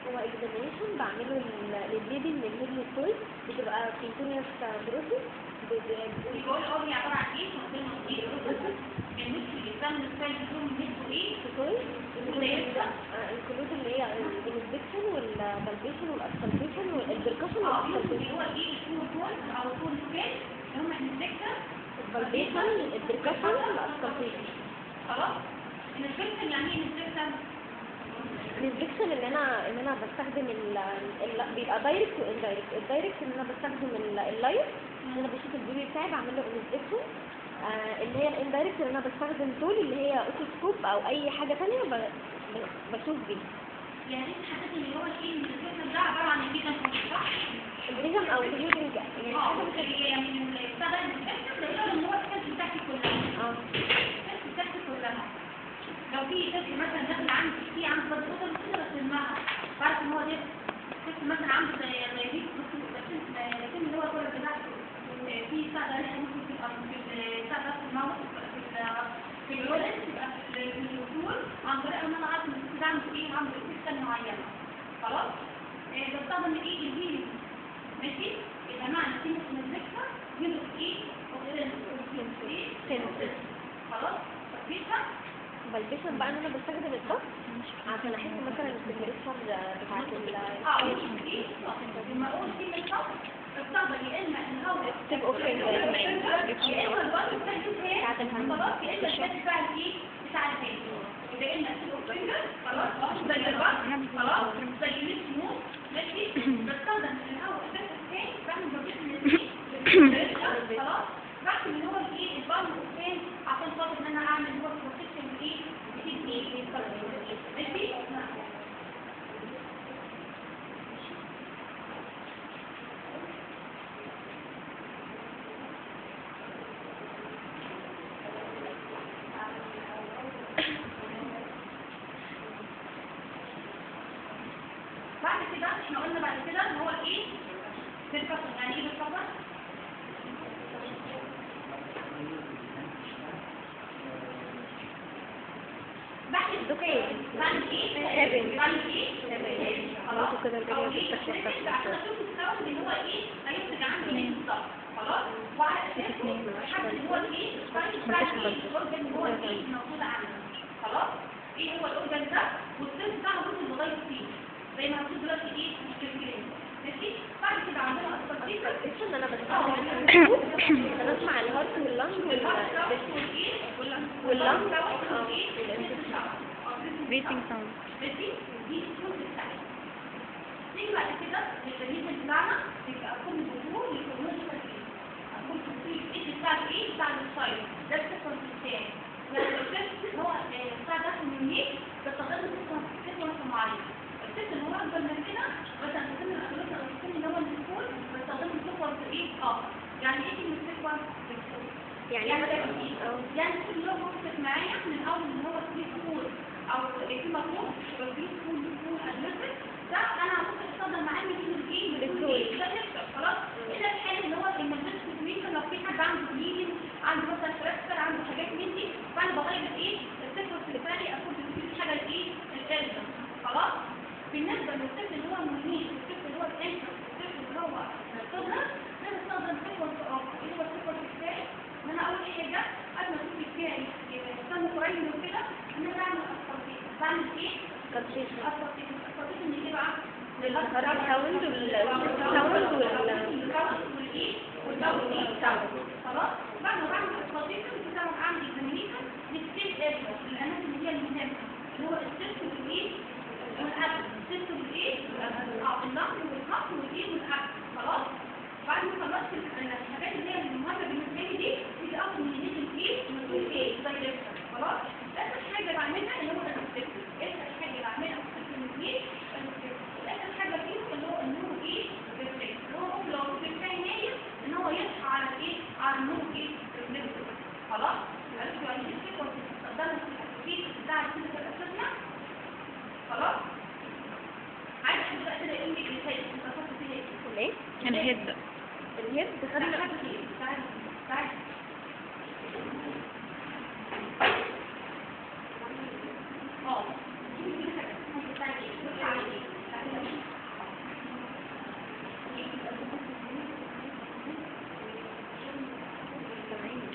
هو examination بعمله لل baby من ال head لل toe، بتبقى continuous process. بيقول هي عبارة عن ايه؟ process in which we examine the child from head to ايه؟ to toe، include اللي هي الانسبكشن والبالبيشن والاسكالبيشن والبركشن والاسكالبيشن. اللي هو ايه؟ ال four points او ال four skills اللي هم الانسبكشن البالبيشن البركشن والاسكالبيشن. خلاص؟ ال inspection يعني ايه inspection؟ ال inspection اللي انا بستخدم بيبقى direct و indirect. ال direct ان انا بستخدم ال light، ان انا بشوف ال baby بتاعي بعمل له inspection. اللي هي ال indirect اللي انا بستخدم tool اللي هي otoscope او اي حاجة ثانية بشوف بيها. يعني انت حسيت ان هو ايه ال inspection ده عبارة عن ال vision، صح؟ ال vision او ال hearing يعني حاجة. يعني بتاع ده ال inspection ده يقدر ان هو ال sense بتاعتي كلها. ال sense بتاعتي كلها. لو في طفل مثلا داخل عندي في عنده بطل كده بسمعها، بعرف ان هو ده طفل مثلا عنده diabetes، بس لكن اللي هو الكل بتاعته في بتاع ده ممكن تبقى في بتاع ده في ال mouth، في ال urine، تبقى في الوصول عن طريق ان انا اعرف ان الطفل ده عنده ايه، عنده infection معينة. خلاص؟ بستخدم ايه؟ ال hearing. ماشي؟ يبقى معنى كلمة inspection unit ايه؟ ايه؟ خلاص؟ palpation. palpation بقى ان انا بستخدم الضغط عشان احس مثلا ال temperature بتاعت ال ايه؟ لما اقول كلمة ضغط بستخدم يا اما الهواء tip of finger، يا اما الوقت بتاعت ال hand. خلاص، يا اما الشات بتاع الايه؟ بتاع ال hand. يبقى اما tip of finger، خلاص، زي الوقت، خلاص، زي ال smooth. ماشي؟ بستخدم الهواء بتاعت ال hand، بعمل palpation للايه؟ خلاص، بعمل اللي هو الايه؟ ال palm of hand عشان خاطر ان انا اعمل هو protection ايه؟ ايه؟ ماشي؟ بعد كده احنا قلنا بعد كده ان هو ايه؟ percussion. يعني ايه percussion؟ بعمل okay. بعمل ايه؟ بعمل ايه؟ خلاص، كده الدنيا او ايه؟ بتتلخبط. عشان اشوف ال sound اللي هو ايه هينتج عندي ايه بالظبط. خلاص، وعلى اساسه احدد هو الايه ال size بتاع الايه ال organ اللي هو الايه موجود عندي. خلاص، ايه هو ال organ ده وال size بتاعه ممكن نغير فيه زي ما هنشوف دلوقتي ايه في ال clinic. ماشي؟ بعد كده عندنا auscultation. ال palpation انا بستخدم ال عشان اسمع ال heart وال lung وال lung breathing sound. ماشي، دي الصوت بتاعتي. نيجي بعد كده لل mechanism بتاعنا، بيبقى كل ظهور لل chronological age، كل ظهور الايج بتاع الايه بتاع ال child ده ال sequence بتاعي. يعني الطفل هو بتاع ده neonate بستخدم sequence معين. الطفل اللي هو اكبر من كده مثلا في سن ال adolescent او في سن اللي هو ال school بستخدم sequence ايه اخر. يعني ايه كلمة sequence؟ يعني يعني مثلا ايه؟ يعني الطفل اللي هو وصلت معايا من اول ان هو 3 شهور او فيما فوق، 3 شهور school adolescent، ده انا ممكن استخدم معاه من ايه؟ من ايه ده يكتر. خلاص، الا في حاله اللي هو ال emergency situation، لو في حد عنده bleeding، عنده مثلا fracture، عنده حاجات من دي، فانا بغير الايه ال sequence بتاعي اكون بتدي حاجة الايه ال urgent. خلاص، بالنسبة للطفل اللي هو المنيت، الطفل اللي هو ال infant، الطفل اللي هو ال toddler، لازم استخدم sequence اخر. ايه هو ال sequence بتاعي؟ ان انا اول حاجة قبل ما الطفل بتاعي يستنى قريب وكده ان انا بعمل auscultation. بعمل ايه؟ palpation. auscultation. auscultation ايه بقى؟ ال heart sound وال sound وال والايه وال bowel ايه sound. خلاص، بعد ما بعمل auscultation بتعمل اعمل examination لل same area، الاماكن اللي هي المهمة اللي هو ال chest والايه وال abdomen، ال chest والايه ال lung وال heart والايه وال abdomen. خلاص، بعد ما خلصت الحاجات اللي هي المهمة بالنسبة لي دي، تيجي اخد من الايه من ايه direction. خلاص، اخر حاجة بعملها اللي هو ال reflex. اخر حاجة بعملها في الطفل الاثنين ال reflex. اخر حاجة فيهم اللي هو ال Moro ايه reflex، اللي هو ممكن لو الطفل بتاعي نايم ان هو يصحى على الايه على ال Moro ايه reflex. خلاص، عرفتوا يعني ايه ال sequence اللي بتستخدمها في ال activity بتاع ال clinical assessment؟ خلاص، عايز حد بقى كده يقول لي ال head انت خدت فيها ايه؟ الايه؟ ال head. ال head خدنا خدت ايه؟ تعالي تعالي. شوفي كل حاجة.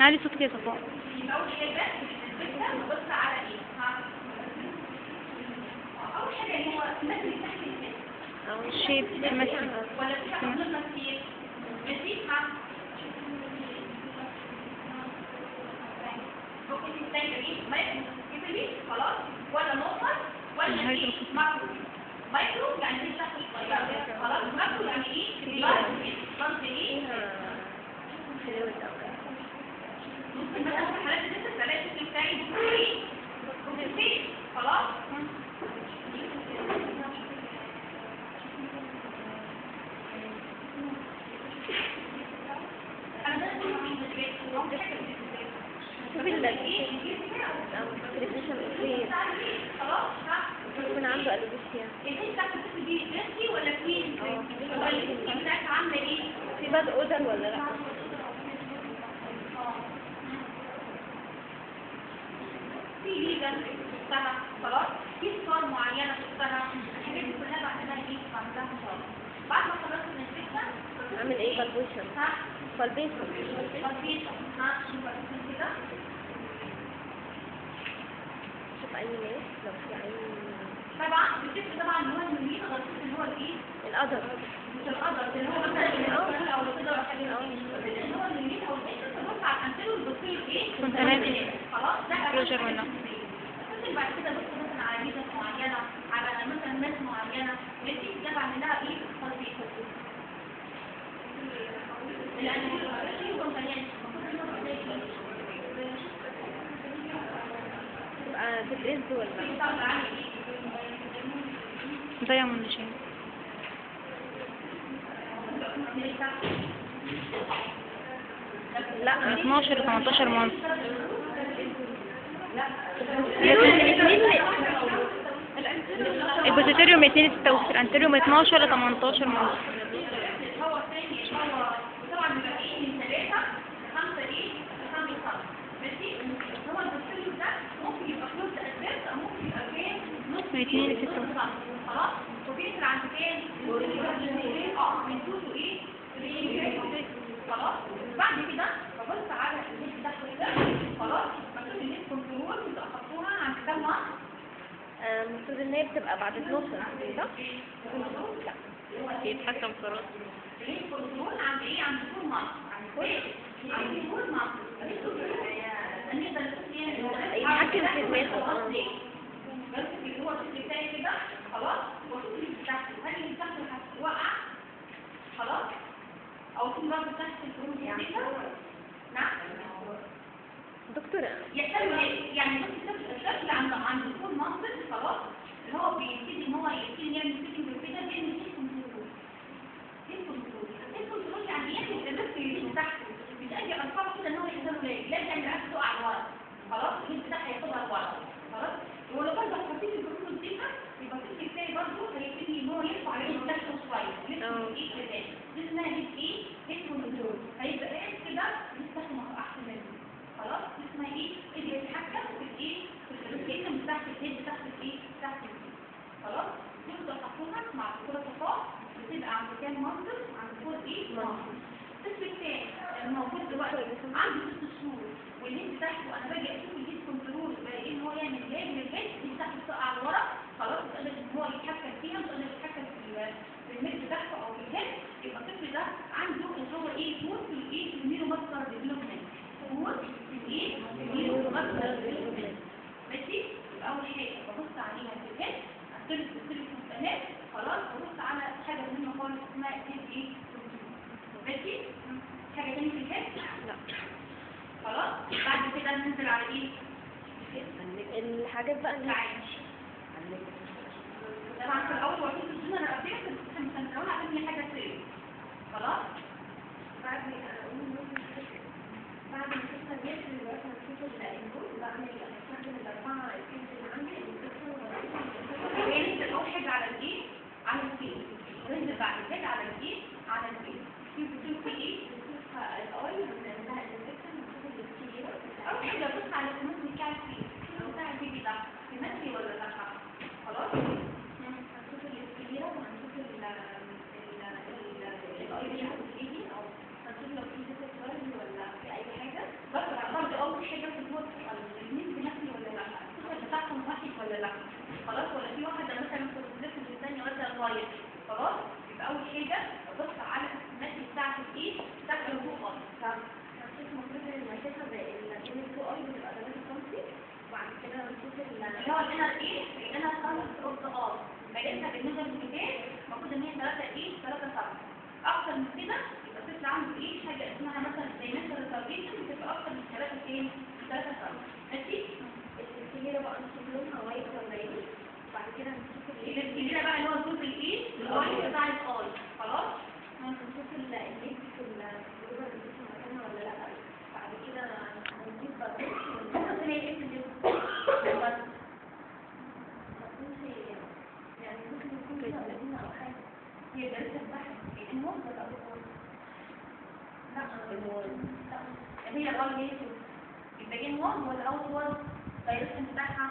عالي صوتك يا صفاء. يبقى اول حاجة بص على ايه؟ اول حاجة اللي هو مثل تحت الكتف shape مثل ولا في حاجة كتير؟ ماشي. ممكن تستنى ايه؟ microcephaly خلاص، ولا normal ولا ايه؟ macro. micro يعني دي تحت صغيرة خلاص، macro يعني ايه؟ large ايه؟ ممكن مثلا في حالات الدكتور بلاقي الشكل بتاعي ايه؟ ايه؟ خلاص. انا ده كله مش خلاص. يكون عنده alopecia. ال head بتاعت الطفل دي ريسكي ولا clean؟ ولا ال بتاعتها عامله ايه؟ في bad odor ولا لا؟ في lesion شفتها خلاص، في صور معينة شفتها، الحاجات دي كلها بعملها ايه؟ بعملها ان شاء الله. بعد ما خلصت ال inspection اعمل ايه؟ palpation. ها؟ palpation. palpation. ها؟ شوف كده، شوف اي ناس لو في اي. طبعا بتفرق طبعا اللي هو الميل غير اللي هو الايه؟ ال other. مش ال other اللي هو مثلا او كده ولا حاجة، اللي هو الميل او الايه؟ تبص على ال anterior وال posterior ايه؟ خلاص. ده closure ولا ممكن بعد كده بص مثلا على lesion معينة، على مثلا mass معينة، ماشي؟ ده بعمل لها ايه؟ palpation. ال anterior وال fontanelle تبقى depressed ولا diamond shape؟ لا من 12 ل 18 month. ال posterior من 2 ل 6 ال anterior من 12 ل 18 month. هو الثاني هو طبعا بيبقى ايه؟ من 3 ل 5 ايه؟ ل 5 سم. ماشي. هو ال posterior ده ممكن يبقى closed at birth او ممكن يبقى كام؟ نص من 2 ل 6 خلاص. وبيقفل عند كام؟ من 2 to ايه؟ 3 خلاص. بعد كده ببص على ال head بتاعته كده خلاص، مكتوب ال head control انتوا اخدتوها عند كام month؟ المفروض ان هي بتبقى بعد 12 صح؟ لا بيتحكم في راسه. ال head control عند ايه؟ عند 4 month. عند ايه؟ عند 4 month. يتحكم في دماغه. بس اللي هو الطفل بتاعي كده خلاص، واشوف ال head بتاعته هل ال head بتاعته هتوقع خلاص، او في برضه تحت الفروج يعني. نعم دكتورة يحتاج يعني بص الشكل عند دكتور منطق خلاص، اللي هو بيبتدي ان هو يبتدي يعمل fitting كده، بيعمل head control. head control head control يعني يعمل الريسك اللي تحت، مش اجي ارفعه كده ان هو يحصل له لازم يعمل عكس تقع لورا خلاص، ال head بتاعها ياخدها لورا خلاص. ولو برضه حطيت البروتين فيها يبقى الطفل بتاعي برضه هيبتدي ان هو يرفع عينه تحت شوية، يلف ايه كده، دي اسمها head ايه؟ head control. هيبقى قاعد كده لسه ما وقعش منه خلاص. دي اسمها ايه؟ اللي بيتحكم في الايه؟ في ال rotation بتاعت ال head بتاعت الايه؟ بتاعت ال head خلاص. دي بتحطوها مع الدكتورة صفاء، بتبقى عند كام month؟ عند four ايه؟ month. الطفل بتاعي الموجود دلوقتي عنده 6 شهور وال head بتاعته انا باجي اشوف ال head control بلاقي ان هو يعمل lag لل head دي بتاعته بتقع لورا خلاص، مش قادر ان هو يتحكم فيها، مش قادر يتحكم في ال head بتاعته او في ال head. يبقى الطفل ده عنده اللي هو ايه؟ poor في الايه؟ في ال neuromuscular development. poor في الايه؟ neuromuscular development. ماشي. يبقى اول حاجة ببص عليها في ال head ال anterior fontanelle خلاص، ببص على حاجة مهمة خالص اسمها head ايه؟ ماشي. حاجة تاني في ال head؟ لا خلاص. بعد كده ننزل على ايه؟ الحاجات بقى اللي طبعا في الاول وقت الجنرال appearance بس مش هنقول عشان هي حاجة سيريس خلاص. بعد ما اشوف الناس دلوقتي هنشوف الانبوت، بعمل بستخدم الاربعة skills اللي عندي. ننزل اول حاجة على الايه؟ على ال face. ننزل بعد كده على الايه؟ على ال face. شوف في ايه؟ بنشوف ال eye بنعمل لها inspection، بنشوف ال sclera. اول حاجة بص على ال anatomy بتاع ال face، بتاع ال baby ده symmetry ولا لا خلاص. هنشوف ال sclera وهنشوف ال ال eye بتاعت ال baby، او هنشوف لو في discharge ولا في اي حاجة. برضه خلاص، ولا في واحدة مثلا constricted والثانية مثلا wide. خلاص، يبقى اول حاجة ابص على ال symmetry بتاعت الايه بتاعت ال two eye. هنشوف المفروض ان المسافة بين ال two eye بتبقى 3 سم، وبعد كده هنشوف اللي هو ال inner ايه ال inner canthus of the eye بقيتها بال measurement بتاعي المفروض ان هي 3 ايه 3 سم. اكتر من كده يبقى الطفل عنده ايه حاجة اسمها مثلا dimensional retardation، بتبقى اكتر من 3 ايه 3 سم. ماشي، ال sclera بقى نشوف لونها white ولا ايه، وبعد كده هنشوف ال sclera بقى اللي هو نشوف الايه ال white بتاع ال eye. خلاص، هنشوف ال lid في ال proper position مكانها ولا لا. بعد كده هنجيب بالون ممكن هي ايه في ال lid يعني ممكن يكون فيها قديمة او حاجة، هي دراسة بتاعها inward ولا outward؟ لا لا هي ال eye ليه يبقى inward ولا outward؟ direction بتاعها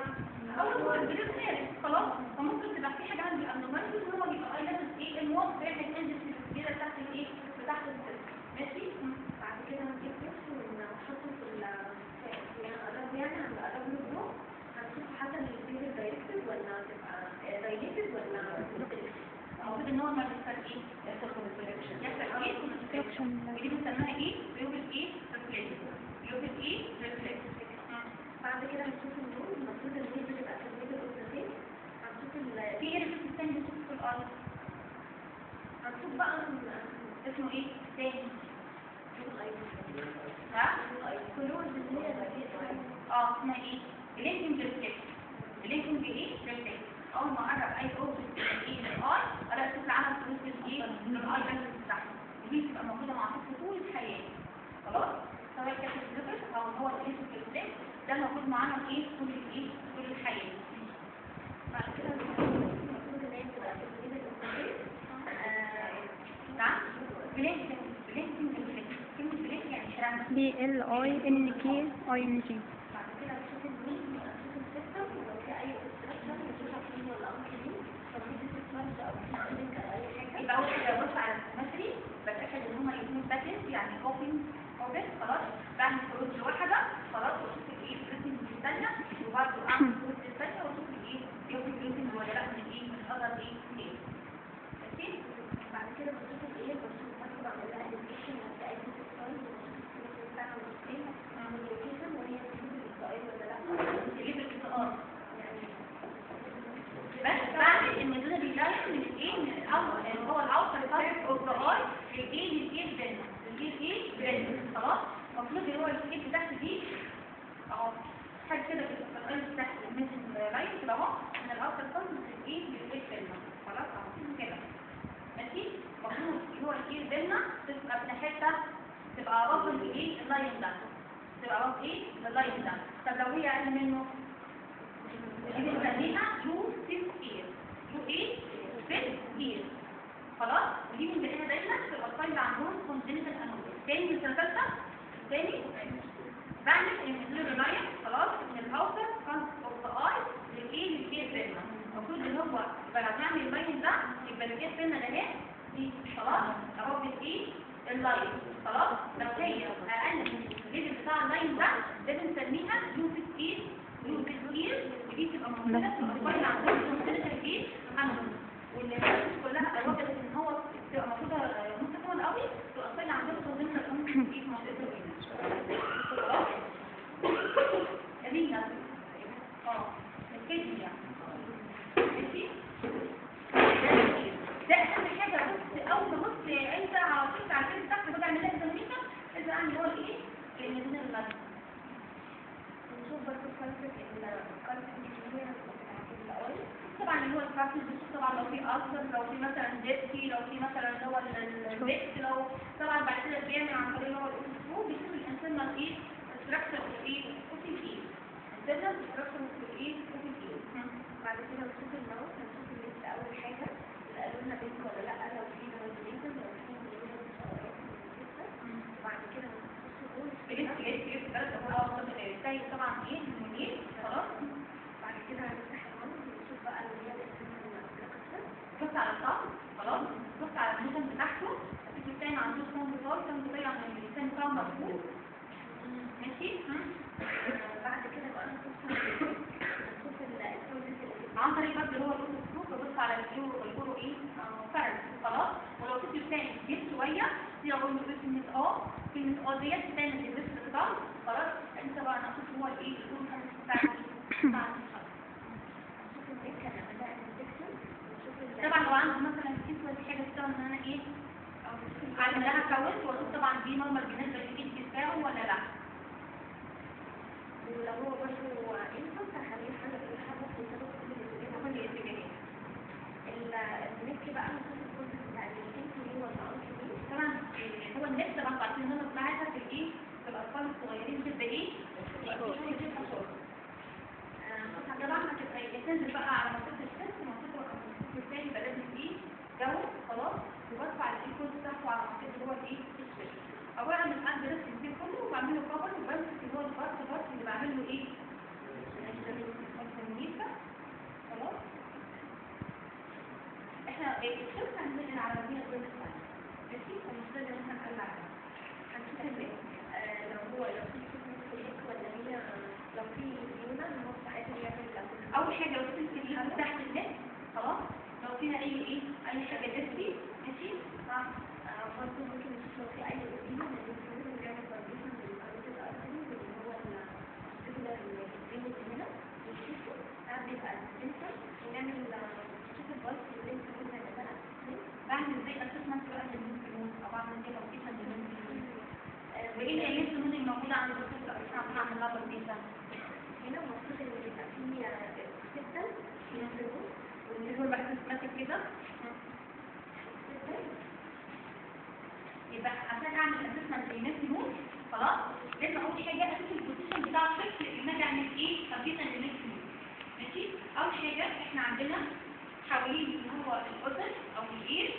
outward بيبقى. خلاص، فممكن تبقى في حاجة عندي abnormality ان هو يبقى eyelid ايه inward بيعمل انزل في ال sclera بتاعت الايه بتاعت الطفل. ماشي، بعد كده هنجيب brush ونحطه في ال يعني قرب، يعني هنقرب له الضوء، هنشوف حسب ال pupil directed ولا تبقى dilated ولا المفروض ان هو ما بيحصل ايه؟ يحصل constriction. يحصل ايه؟ constriction. ودي بنسميها ايه؟ pupil ايه؟ reflex. pupil ايه؟ reflex. بعد كده هنشوف ال nose، المفروض ال nose بتبقى في ال middle of the face. هنشوف في ايه reflex تاني بنشوفه في ال eye؟ هنشوف بقى اسمه ايه؟ تاني ها؟ close اللي هي اسمها ايه؟ blinking reflex. blinking ايه؟ reflex. اول ما اقرب اي object ايه لل eye الاقي الطفل عمل close ايه لل eye بس بتاعته، ودي بتبقى موجودة مع الطفل طول الحياة. خلاص، سواء كانت ال reflex او هو ال blinking reflex ده موجود معانا ايه طول الايه طول الحياة. بعد كده المفروض ان هي بتبقى في ال middle of the face. نعم، blinking blinking reflex. كلمة blink يعني شرنك. B L I N K I N G. بعد كده هنشوف ال nose، هنشوف ال septum ولو في اي obstruction، نشوفها clean ولا unclean، لو في discharge او في link او اي حاجة. يبقى اول حاجة ببص على ال symmetry، بتاكد ان هما الاثنين patent يعني open open. خلاص، بعمل close لواحدة، خلاص، واشوف الايه closing الثانية، وبرده اعمل close الثانية واشوف الايه pupil closing ولا لا من الايه من ال other ايه ايه. ماشي، بعد كده بشوف الايه، بشوف برضه بعمل لها inspection لو في اي discharge، وبشوف ال septum بتاعها والسكين وال location وهي بتشوف ال eye ولا لا. اللي بالاطار يعني بس بعمل ال medullary line من الايه من الاول اللي هو ال outer part of the eye للايه لل ear pinna لل ear pinna. خلاص، المفروض اللي هو ال scale بتاعتي دي اهو حاجة كده في ال eye بتاعتي من line كده اهو من ال outer part للايه لل ear pinna. خلاص اهو كده. ماشي، المفروض اللي هو ال ear pinna تبقى في حتة تبقى above الايه ال line ده، تبقى above ايه ال line ده. طب لو هي اقل منه دي بنسميها low set ear، low ايه set ear. خلاص، ودي بنلاقيها دايما في الاطفال اللي عندهم congenital anomaly. تاني من سنة ثالثة تاني بعمل ال medullary line. خلاص، من ال outer canthus of the eye للايه لل ear pinna. المفروض ان هو يبقى لما اعمل ال line ده يبقى ال ear pinna ده اهي دي. خلاص، above الايه ال line. خلاص، لو هي اقل من ال level بتاع ال line ده ده بنسميها low set ear، low set ear. ودي بتبقى موجودة في الاطفال اللي عندهم congenital ايه anomaly، واللي كلها وجدت ان هو بتبقى موجودة متكون قوي في الاطفال اللي عندهم congenital anomaly في منطقة الرينا. خلاص، renal ال kidney يعني. ماشي، ده اهم حاجة. بص اول ما بص انت على طول على الفيس بتاعك باجي اعمل لها examination لازم اعمل هو الايه ال medullary line. نشوف برضه ال cartilage ال اللي هي بتاعت ال eye. طبعا اللي هو ال cartilage بنشوف طبعا لو في ulcer، لو في مثلا disc، لو في مثلا اللي هو ال disc، لو طبعا بعد كده بيعمل عن طريق اللي هو ال otoscope بيشوف ال internal ايه structure of ايه of ال ear، internal structure of الايه of ال ear. بعد كده نشوف ال mouth، هنشوف ال lips اول حاجة يبقى لونها pink ولا لا، لو في nodulation، لو في وبعد كده لسه لسه بس هو زي طبعا ايه المنيل. خلاص، بعد كده هنفتح ال mouth ونشوف بقى اللي هي ال internal structure. بص على ال tongue. خلاص، بص على ال motion بتاعته، الطفل الثاني عنده tongue tie، tongue tie يعني اللسان بتاعه مقفول. ماشي، بعد كده بقى نشوف ال toilet اللي عن طريق برضه اللي هو ال otoscope ببص على ال oro ايه؟ pharynx. خلاص. ولو الطفل بتاعي كبير شوية دي اقول له كلمة كلمة ديت بتعمل depress لل tongue. خلاص. انت بقى انا اشوف هو الايه ال oropharynx بتاعه. طبعا لو عنده مثلا كيس ولا حاجة بتاع ان انا ايه اعمل لها count واشوف طبعا دي normal بالنسبة للكيس بتاعه ولا لا. ولو هو برضه infant هخليه يحرك في كل الاتجاهات. ال neck بقى نشوف ال contact بتاع الكيس ولا انكل. طبعا هو ال neck طبعا عارفين ان انا بتاعتها في الايه في الاطفال الصغيرين بتبقى ايه؟ بتبقى شورت. طبعا هتبقى تنزل بقى على منطقة ال chest ومنطقة الطفل الثاني يبقى لازم ايه down. خلاص. وبرفع الايه بتاعته على منطقة اللي هو الايه ال chest. اولا عندي رسم البيت كله وبعمل له cover وبمسك اللي هو ال part اللي بعمل له ايه التنميسه. خلاص. احنا ال chest هننقل على مدينة غير الثانية ماشي، فمش لازم احنا نقلع عليها. هنشوف ال neck لو هو لو في في ولا هي لو في ليونه ان هو ساعتها يعمل. اول حاجة لو في تحت ال neck. خلاص. لو فيها اي ايه اي حاجة دسي ماشي. برضه ممكن نشوف لو في اي edema لان بيعمل palpation لل carotid artery اللي هو ال jugular هنا ونشوفه ساعات بيبقى tender ونعمل نشوف ال pulse اللي انت ممكن نعملها. بعمل ازاي assessment بقى لل lymph node او بعمل ازاي palpation لل lymph node؟ وايه ال lymph node الموجودة عند الطفل عشان اعمل لها palpation؟ هنا المفروض ان يبقى فيه septal lymph node واللي هو بحس ماسك كده. يبقى عشان اعمل assessment لل lymph node خلاص لازم اول حاجة اشوف ال position بتاع الطفل لما اجي اعمل ايه palpation لل lymph node ماشي. اول حاجة احنا عندنا حوالين اللي هو الاذن او ال ear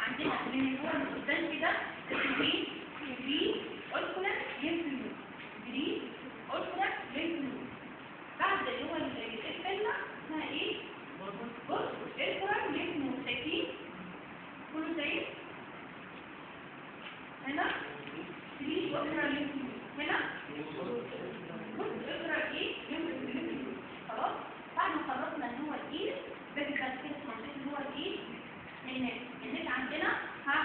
عندنا من اللي هو من قدام كده اسمه ايه؟ preauricular lymph node. preauricular lymph node. بعد اللي هو الفلة اسمها ايه؟ postauricular lymph node. شايفين؟ كله شايف؟ هنا preauricular lymph node، هنا postauricular ايه؟ lymph node. خلاص. بعد ما خلصنا اللي هو ال ear باجي بعد كده في منطقة اللي هو الايه؟ ال neck. ال neck عندنا ها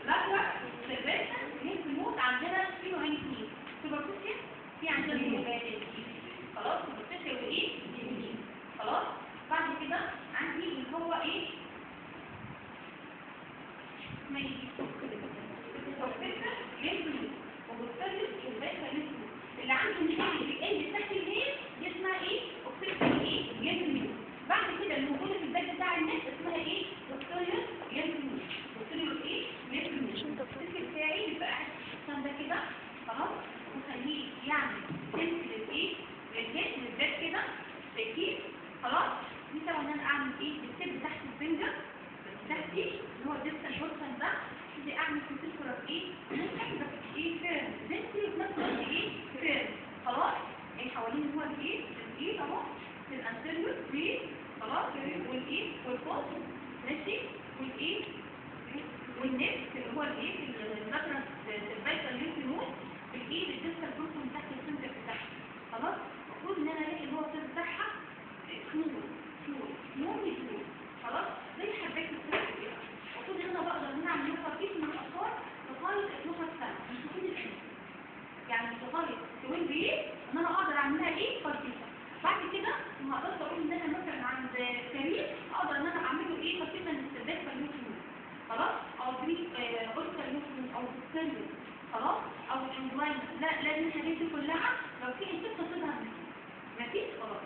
lateral cervical lymph node عندنا في نوعين اثنين superficial في عندنا deep. خلاص. superficial وايه؟ deep. خلاص. بعد كده عندي اللي هو ايه؟ اسمها ايه؟ superficial lymph node و posterior cervical lymph node. اللي عنده مشاكل في ال تحت ال nape دي اسمها ايه؟ occipital ايه؟ lymph node. بعد كده اللي موجودة في ال back بتاع ال neck اسمها ايه؟ posterior lymph node. posterior ايه؟ lymph node. الطفل بتاعي بيبقى قاعد في ده كده. خلاص. وخليه يعمل tilt للايه؟ لل head لل back كده. شايفين؟ خلاص. دي طبعا انا اعمل ايه؟ بال tip تحت ال finger تحتي اللي هو ال distal portion ده ابتدي اعمل circular ايه؟ ممكن بس ايه؟ firm gently وفي نفس الوقت ايه؟ firm. خلاص. ايه حوالين هو الايه؟ الايه اهو في ال anterior pre. خلاص. والايه؟ وال post ماشي. والايه؟ وال neck اللي هو الايه؟ ال lateral cervical lymph node بالايه؟ بال distal portion تحت ال finger بتاعها. خلاص. المفروض ان انا الاقي اللي هو ال بتاعها small small small small. خلاص. زي حبايه السكر كده. المفروض ان انا بقدر ان انا اعمل palpation من الاطفال لغاية 12 سنة مش لكل العلم. يعني لغاية 12 years ان انا اقدر اعملها ايه؟ palpation. بعد كده ما اقدرش اقول ان انا مثلا عند كريم اقدر ان انا اعمل له ايه؟ palpation لل cervical lymph node. خلاص. او preauricular lymph node او posterior. خلاص. او inguinal. لا لازم الحاجات دي كلها لو في infection تظهر منها. مفيش خلاص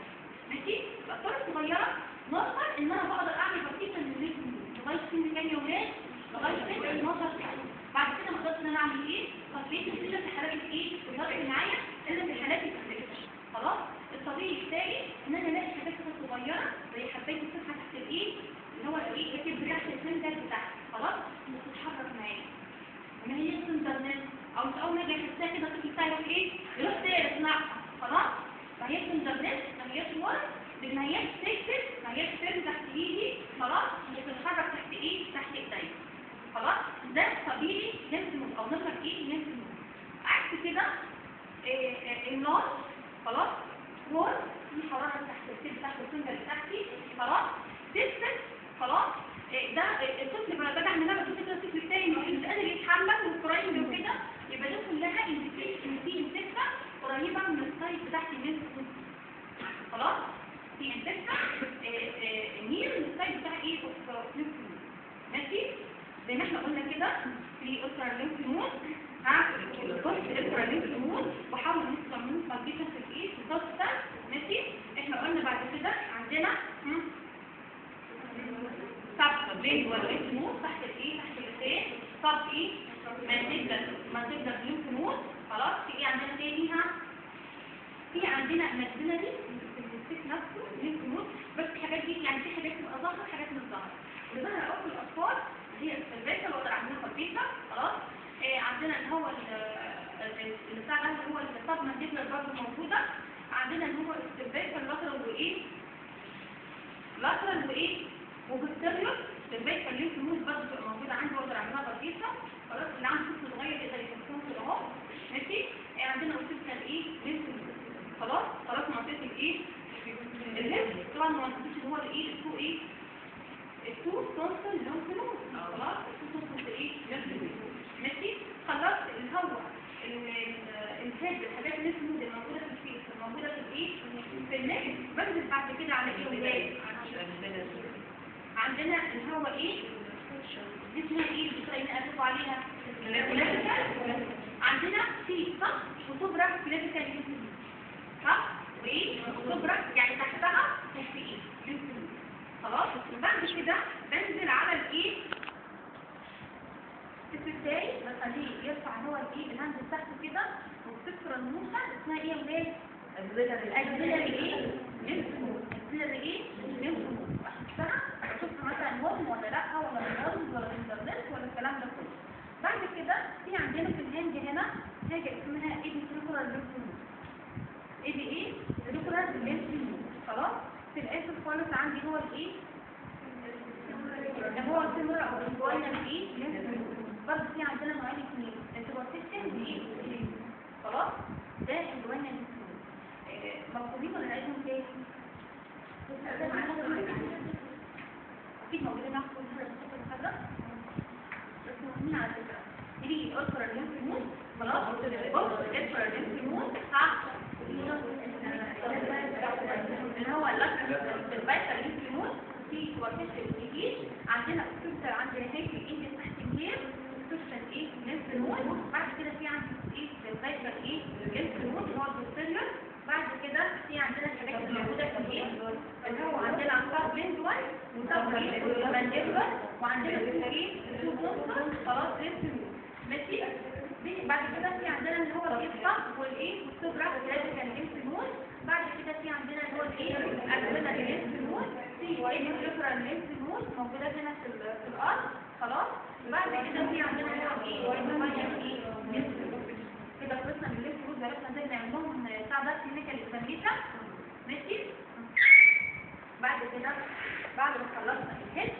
ماشي. الاطفال الصغيرة normal ان انا بقدر اعمل palpation لل lymph node لغاية سن كام يا ولاد؟ لغاية سن 12 سنة. بعد كده ما اقدرش ان انا اعمل ايه؟ palpation الا في حالات الايه؟ الضغط معايا الا في حالات ال infection. خلاص. الطبيعي بتاعي ان انا الاقي حاجات كده صغيرة زي حبايه السبحة تحت الايه؟ اللي هو الايه؟ ال tip تحت ال finger بتاعها. خلاص. مش بتتحرك معايا. ما هي tenderness او مش اول ما اجي احسها كده الطفل بتاعي يروح ايه؟ يروح سارق. خلاص. ما هيش tenderness، ما هيش warm، ما هياش سكت، ما هياش firm تحت ايدي. خلاص. مش بتتحرك تحت ايه؟ تحت ايدي. خلاص. ده طبيعي lymph node او نقدر ايه؟ lymph node. عكس كده النار. خلاص. warm في حرارة تحت ال tip تحت ال ال finger بتاعتي. خلاص distal. خلاص ده الطفل بقى بعمل لها بشوف كده الطفل التاني مش قادر يتحمل وال crying وكده، يبقى ده كلها indication ان في infection قريبه من ال site بتاعت ال lymph. خلاص في infection near ال site بتاع ايه lymph. ماشي زي ما احنا قلنا كده pre-auricular lymph node، ها post-auricular lymph node، وحاول نطلع منه palpation في الايه في ال substance. ماشي احنا قلنا بعد كده عندنا sublingual lymph node تحت الايه تحت اللسان، sub ايه mandibular lymph node. خلاص في ايه عندنا تاني؟ ها في عندنا maxillary في ال cheek نفسه lymph node، بس الحاجات دي يعني في حاجات تبقى ظاهره وحاجات مش ظاهره. اللي ظاهره قوي في الاطفال هي ال cervical واقدر اعملها palpation. خلاص عندنا اللي هو اللي بتاع ده اللي هو ال submandibular برضه موجودة. عندنا اللي هو ال cervical lateral وايه lateral وايه و posterior cervical lymph node برضه بتبقى موجودة عندي واقدر اعملها palpation. خلاص اللي عنده طفل صغير يقدر يحطهم كده اهو. ماشي عندنا occipital ايه lymph node. خلاص خلاص منطقة الايه ال lymph طبعا ما منطقتش اللي هو الايه ال two ايه ال two tonsil lymph node. خلاص ال two tonsil ايه lymph node. ماشي خلصت اللي هو ال head الحاجات ال lymph node الموجودة في ال face الموجودة في الايه في ال neck. بنزل بعد كده على ايه عندنا اللي هو ايه دي اسمها ايه اللي طالعين قالوا عليها clavicle. عندنا في sub و supraclavicle lymph node، صح وايه supra يعني تحتها تحت ايه lymph node. خلاص بعد كده بنزل على الايه الست بتاعي بخليه يرفع هو الايه ال hand بتاعته كده وبتكسر الموسى اسمها ايه يا ولاد؟ axillary ايه lymph node. axillary ايه lymph node. احسها اشوف مثلا warm ولا لا ولا warm ولا tenderness ولا الكلام ده كله. بعد كده في عندنا في ال hand هنا حاجة اسمها epitrochlear lymph node. epi ايه trochlear lymph node. خلاص في الاخر خالص عندي هو الايه اللي هو ال femoral او ال inguinal ايه lymph node. برضه في عندنا نوعين اثنين superficial وايه. خلاص ده inguinal lymph node. مفهومين ولا نعيدهم تاني؟ اكيد موجودين معاكم في المحاضرة بس مهمين على فكرة. pre-auricular lymph node. خلاص post-auricular lymph node اللي هو ال cervical lymph node في superficial ايجيش. عندنا occipital عند نهاية الايد تحت الجير occipital ايه lymph node. بعد كده في عندي ايه cervical ايه lymph node اللي هو ال posterior. بعد كده في عندنا الحاجات اللي موجودة في الايه اللي هو عندنا sublingual و sub mandibular وعندنا ايه two tonsil. خلاص lymph node. ماشي بعد كده في عندنا اللي هو الايه sub والايه وال supraclavicle lymph node. بعد كده في عندنا اللي هو الايه axillary lymph node في epitrochlear lymph node موجودة هنا في الارض. خلاص بعد كده في عندنا اللي هو ايه ايه lymph node. كده خلصنا من ال lymph node عرفنا ازاي نعمل لهم بتاع ده clinical examination. ماشي بعد كده بعد ما خلصنا ال head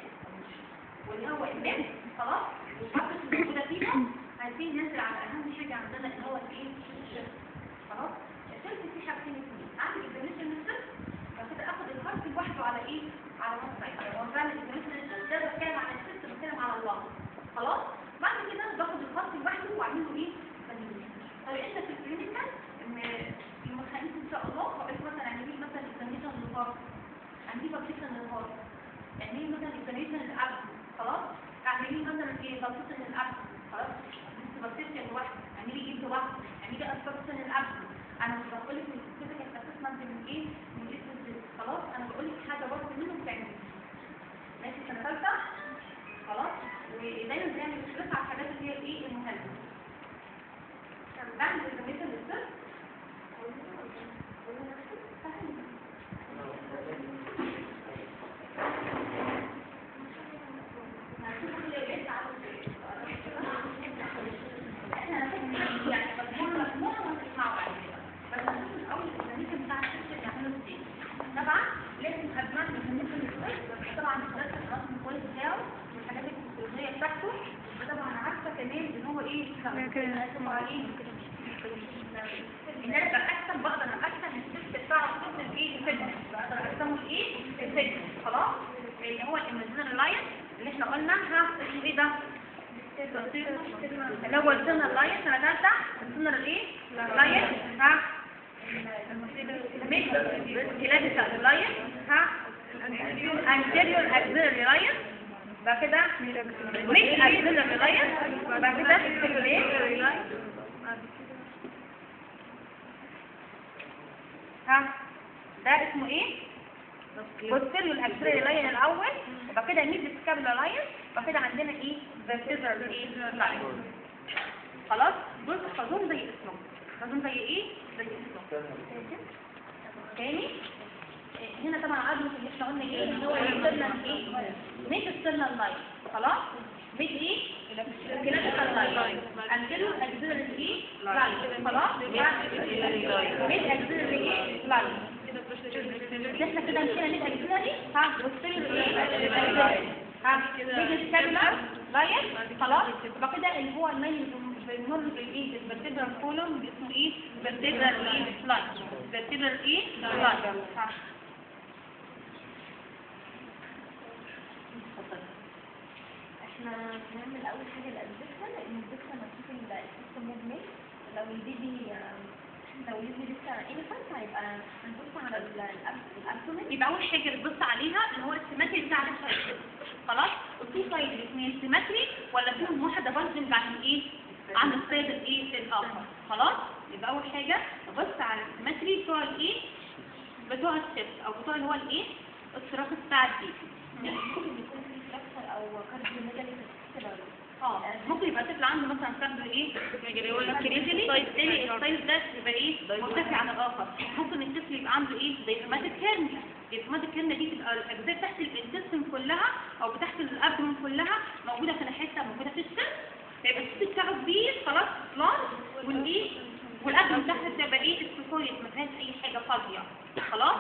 واللي هو ال neck خلاص والحاجات اللي موجودة فيها عايزين ننزل على اهم حاجة عندنا اللي هو الايه ال chest. خلاص ال chest فيه حاجتين اثنين، عندي examination لل chest بعد كده اخد ال heart لوحده على ايه على one side. هو بعمل examination لل chest ده بتكلم عن ال chest بتكلم على ال lung. خلاص بعد كده باخد ال heart لوحده واعمل له ايه examination. طب انت في ال clinical يوم الخميس ان شاء الله هقول مثلا اعملي مثلا examination لل heart، اعملي palpation لل heart، اعملي مثلا examination لل abdomen. خلاص اعملي مثلا ايه palpation لل abdomen. خلاص مش palpation لوحده، اعملي ايه لوحده، اعملي palpation لل abdomen. انا مش بقول لك ال physical assessment من ايه من ايه to. خلاص انا بقول لك حاجة بس منهم تعمليها. ماشي سنة ثالثة. خلاص ودايما بنعمل stress على الحاجات اللي هي الايه المهمة. بعمل examination لل chest يعني مجموعة وهتسمعوا بعد كده. بس هنشوف الاول ال examination بتاع ال chest بنعمله ازاي. طبعا لازم قبل ما اعمل examination لل chest طبعا درست الرسم كويس بتاعه والحاجات الفسيولوجية بتاعته، وطبعا عارفه كمان ان هو ايه ان انا بقسم، بقدر اقسم ال chest بتاع الطفل لايه segment، بقدر اقسمه لايه الايه؟ ال segment. خلاص؟ اللي هو ال imaginary line اللي احنا قلنا ها اسمه ايه ده؟ اللي هو ال sternal line سنة ثالثة، ال sternal ايه؟ line، ها mid clavicle line، ها anterior axillary line، بعد كده mid axillary line، بعد كده ايه؟ ها ده اسمه ايه؟ posterior axillary line الاول، وبعد كده mid scapular line، وبعد كده عندنا ايه؟ vertebral ايه؟ line. خلاص؟ دول تحفظوهم زي اسمهم، تحفظوهم زي ايه؟ زي اسمهم. تاني هنا طبعا عظمه اللي احنا قلنا ايه؟ اللي هو ال sternal ايه؟ mid sternal line. خلاص؟ mid ايه؟ clavicle line، anterior axillary ايه؟ line. خلاص؟ mid axillary ايه؟ line. احنا كده مشينا mid axillary، ها posterior ايه؟ ها mid scapular line. خلاص؟ يبقى كده اللي هو ال line اللي بيمر بالايه؟ بال vertebral column اسمه ايه؟ vertebral ايه؟ line. vertebral ايه؟ line. ها احنا بنعمل اول حاجة ال inspection. ال inspection هنشوف ال chest movement. لو ال baby لسه infant هيبقى هنبص على ال abdomen. يبقى اول حاجة بتبص عليها اللي هو ال symmetry بتاع ال side. خلاص؟ وفي side الاثنين symmetry ولا فيهم واحدة bulging عن الايه؟ عن ال side الايه؟ الاخر. خلاص؟ يبقى اول حاجة ببص على ال symmetry بتوع الايه؟ بتوع ال chest او بتوع اللي هو الايه؟ ال thorax بتاع ال baby. ممكن يكون في fracture او cardiomegaly في ال chest. ممكن يبقى طفل عنده مثلا cardio ايه؟ megaly، بالتالي ال size ده يبقى ايه؟ مرتفع عن الاخر. ممكن الطفل يبقى عنده ايه؟ diaphragmatic hernia. ال diaphragmatic hernia دي تبقى الاجزاء تحت ال intestine كلها او تحت ال abdomen كلها موجودة في حتة موجودة في ال chest، فيبقى ال chest بتاعه كبير خلاص large، والايه؟ وال abdomen تحت بتبقى ايه؟ spaced ما فيهاش اي حاجة فاضية. خلاص؟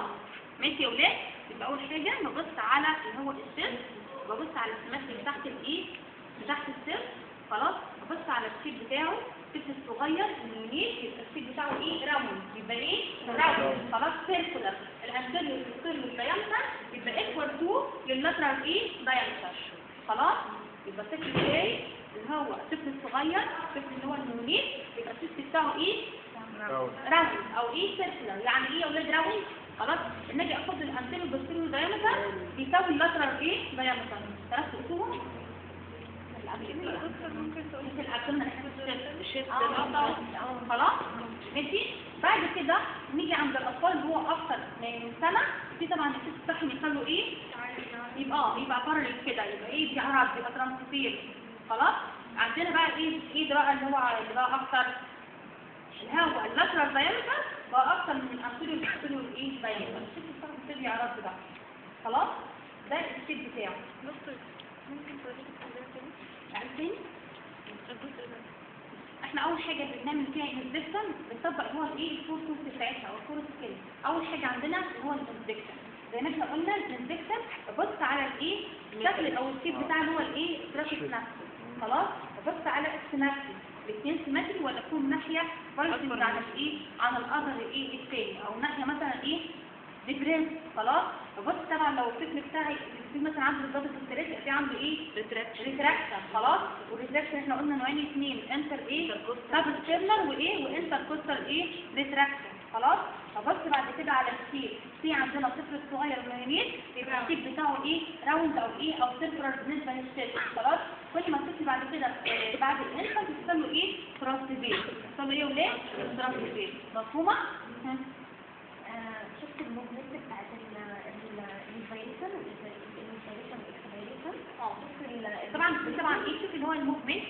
ماشي يا ولاد؟ يبقى اول حاجة نبص على اللي هو ال chest، ببص على ال symmetry تحت الايه؟ تحت ال chest. خلاص؟ ببص على ال shape بتاعه، الطفل الصغير ال neonate يبقى ال shape بتاعه ايه؟ round، يبقى ايه؟ round. خلاص؟ circular. ال anterior posterior diameter يبقى equal to لل lateral ايه؟ diameter. خلاص؟ يبقى الطفل بتاعي اللي هو الطفل الصغير، الطفل اللي هو ال neonate يبقى ال chest بتاعه ايه؟ round او ايه؟ circular. يعني ايه يا ولاد round؟ خلاص؟ لما اجي اخد ال anterior posterior diameter بيساوي ال lateral ايه؟ diameter. عرفت تقسمهم؟ خلاص؟ ماشي؟ بعد كده نيجي عند الاطفال اللي هو اكتر من سنة، في طبعا ال chest بتاعهم يخلوا ايه؟ يبقى parallel كده، يبقى ايه؟ بيعرض، يبقى transverse. خلاص؟ عندنا بقى ايه؟ ايه ده بقى اللي هو اللي بقى اكتر؟ اللي هو ال lateral diameter بقى اكتر من ال anterior posterior ايه؟ diameter. ال chest بتاعهم بيبتدي يعرض بقى. خلاص؟ ده ال shape بتاعه. ممكن توريني عارفين؟ احنا اول حاجة بنعمل فيها inspection بنطبق هو الايه؟ ال four tools بتاعتها او ال four skill. اول حاجة عندنا هو ال inspection. زي ما احنا قلنا ال inspection ببص على الايه؟ الشكل او ال shape بتاع اللي هو الايه؟ ال thorax نفسه. خلاص؟ ببص على ال symmetry، الاثنين symmetry ولا فيهم ناحية bulging عن الايه؟ عن ال other الايه؟ الثاني، او ناحية مثلا ايه؟ depressed. خلاص؟ ببص طبعا لو الطفل بتاعي في مثلا عنده بالظبط الثلاثة يبقى في عنده ايه؟ retraction. خلاص؟ وال retraction احنا قلنا نوعين اثنين، inter ايه؟ substernal وايه؟ و intercostal ايه؟ retraction. خلاص؟ فبص بعد كده على ال shape. في عندنا الطفل الصغير ال neonate يبقى ال shape بتاعه ايه؟ round او ايه؟ او circular بالنسبة لل chest. خلاص؟ كل ما الطفل بعد كده بعد ال infant يحصل له ايه؟ transverse. يحصل له ايه يا ولاد؟ transverse. مفهومه؟ شفت ال movement بتاعت ال inspiration وال expiration. طبعا ايه؟ شوف اللي هو ال movement،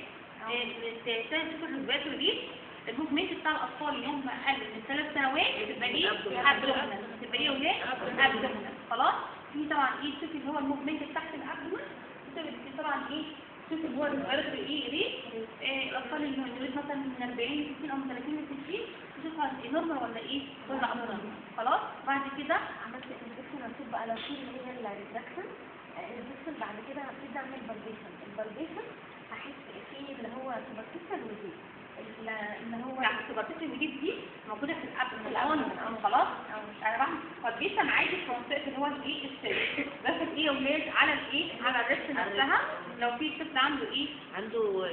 شوف ال respiratory rate، ال movement بتاع الاطفال اللي هم اقل من 3 سنوات بتبقى ايه؟ abdominal. بتبقى ايه يا ولاد؟ abdominal. خلاص؟ في طبعا ايه؟ شوف اللي هو ال movement تحت ال abdomen. طبعا ايه؟ شوف اللي هو ال respiratory ايه rate، الاطفال اللي هم مثلا من 40 ل 60 او من 30 ل 60 تشوفها normal ولا ايه؟ ولا abnormal. خلاص؟ بعد كده عملت inspection، هنشوف بقى لو في اللي هي ال retraction. ال retraction بعد كده هبتدي اعمل palpation. ال palpation هحس فيه اللي هو superficial و deep. اللي هو لا ال palpation rib دي موجودة في ال abdomen. خلاص انا بعمل palpation عادي في منطقة اللي هو الايه ال chest، باخد ايه يا ولاد على الايه على ال ribs نفسها. لو في طفل عنده ايه عنده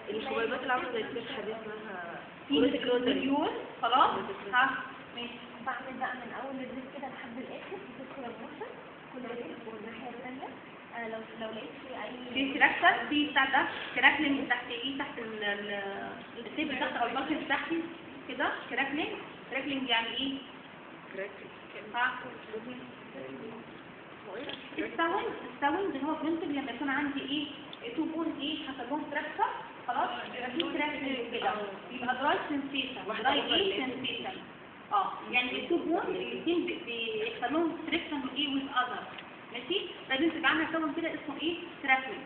الحبيبات اللي عامله زي السبحة دي اسمها في خلاص ها ماشي. بعمل بقى من اول ال rib كده لحد الاخر بتدخل ال motion كل rib والناحية الثانية. لو لقيت في اي في fracture في بتاع ده crackling تحت ايه تحت ال table تحت او ال bulk تحت كده crackling. crackling يعني ايه؟ crackling ها ال sound. ال sound اللي هو بينتج لما يكون عندي ايه two bone ايه حصل لهم fracture. خلاص يبقى في crackling كده يبقى dry sensation. dry ايه sensation يعني ال two bone الاثنين بيحصل لهم friction ايه with other. ماشي لازم تبقى عامله sound كده اسمه ايه crackling.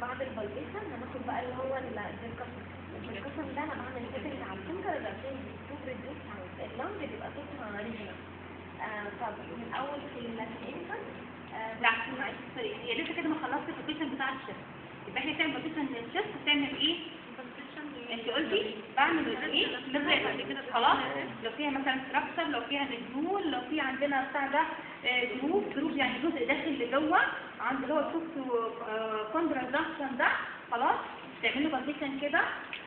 بعد ال palpation هناخد بقى اللي هو ال percussion. ال percussion ده انا بعمل tapping على ال finger عشان to produce sound. ال lung بيبقى صوتها resonant. فمن اول في ال infant لا معلش sorry هي لسه كده ما خلصت ال palpation بتاع ال chest. يبقى احنا بنعمل palpation لل chest بتعمل ايه؟ انت قلتي بعمل ايه لل rib. خلاص لو فيها مثلا fracture، لو فيها nodule، لو في عندنا بتاع ده groove. groove يعني جزء داخل لجوه عند اللي هو ال costochondral junction ده. خلاص تعمل له palpation كده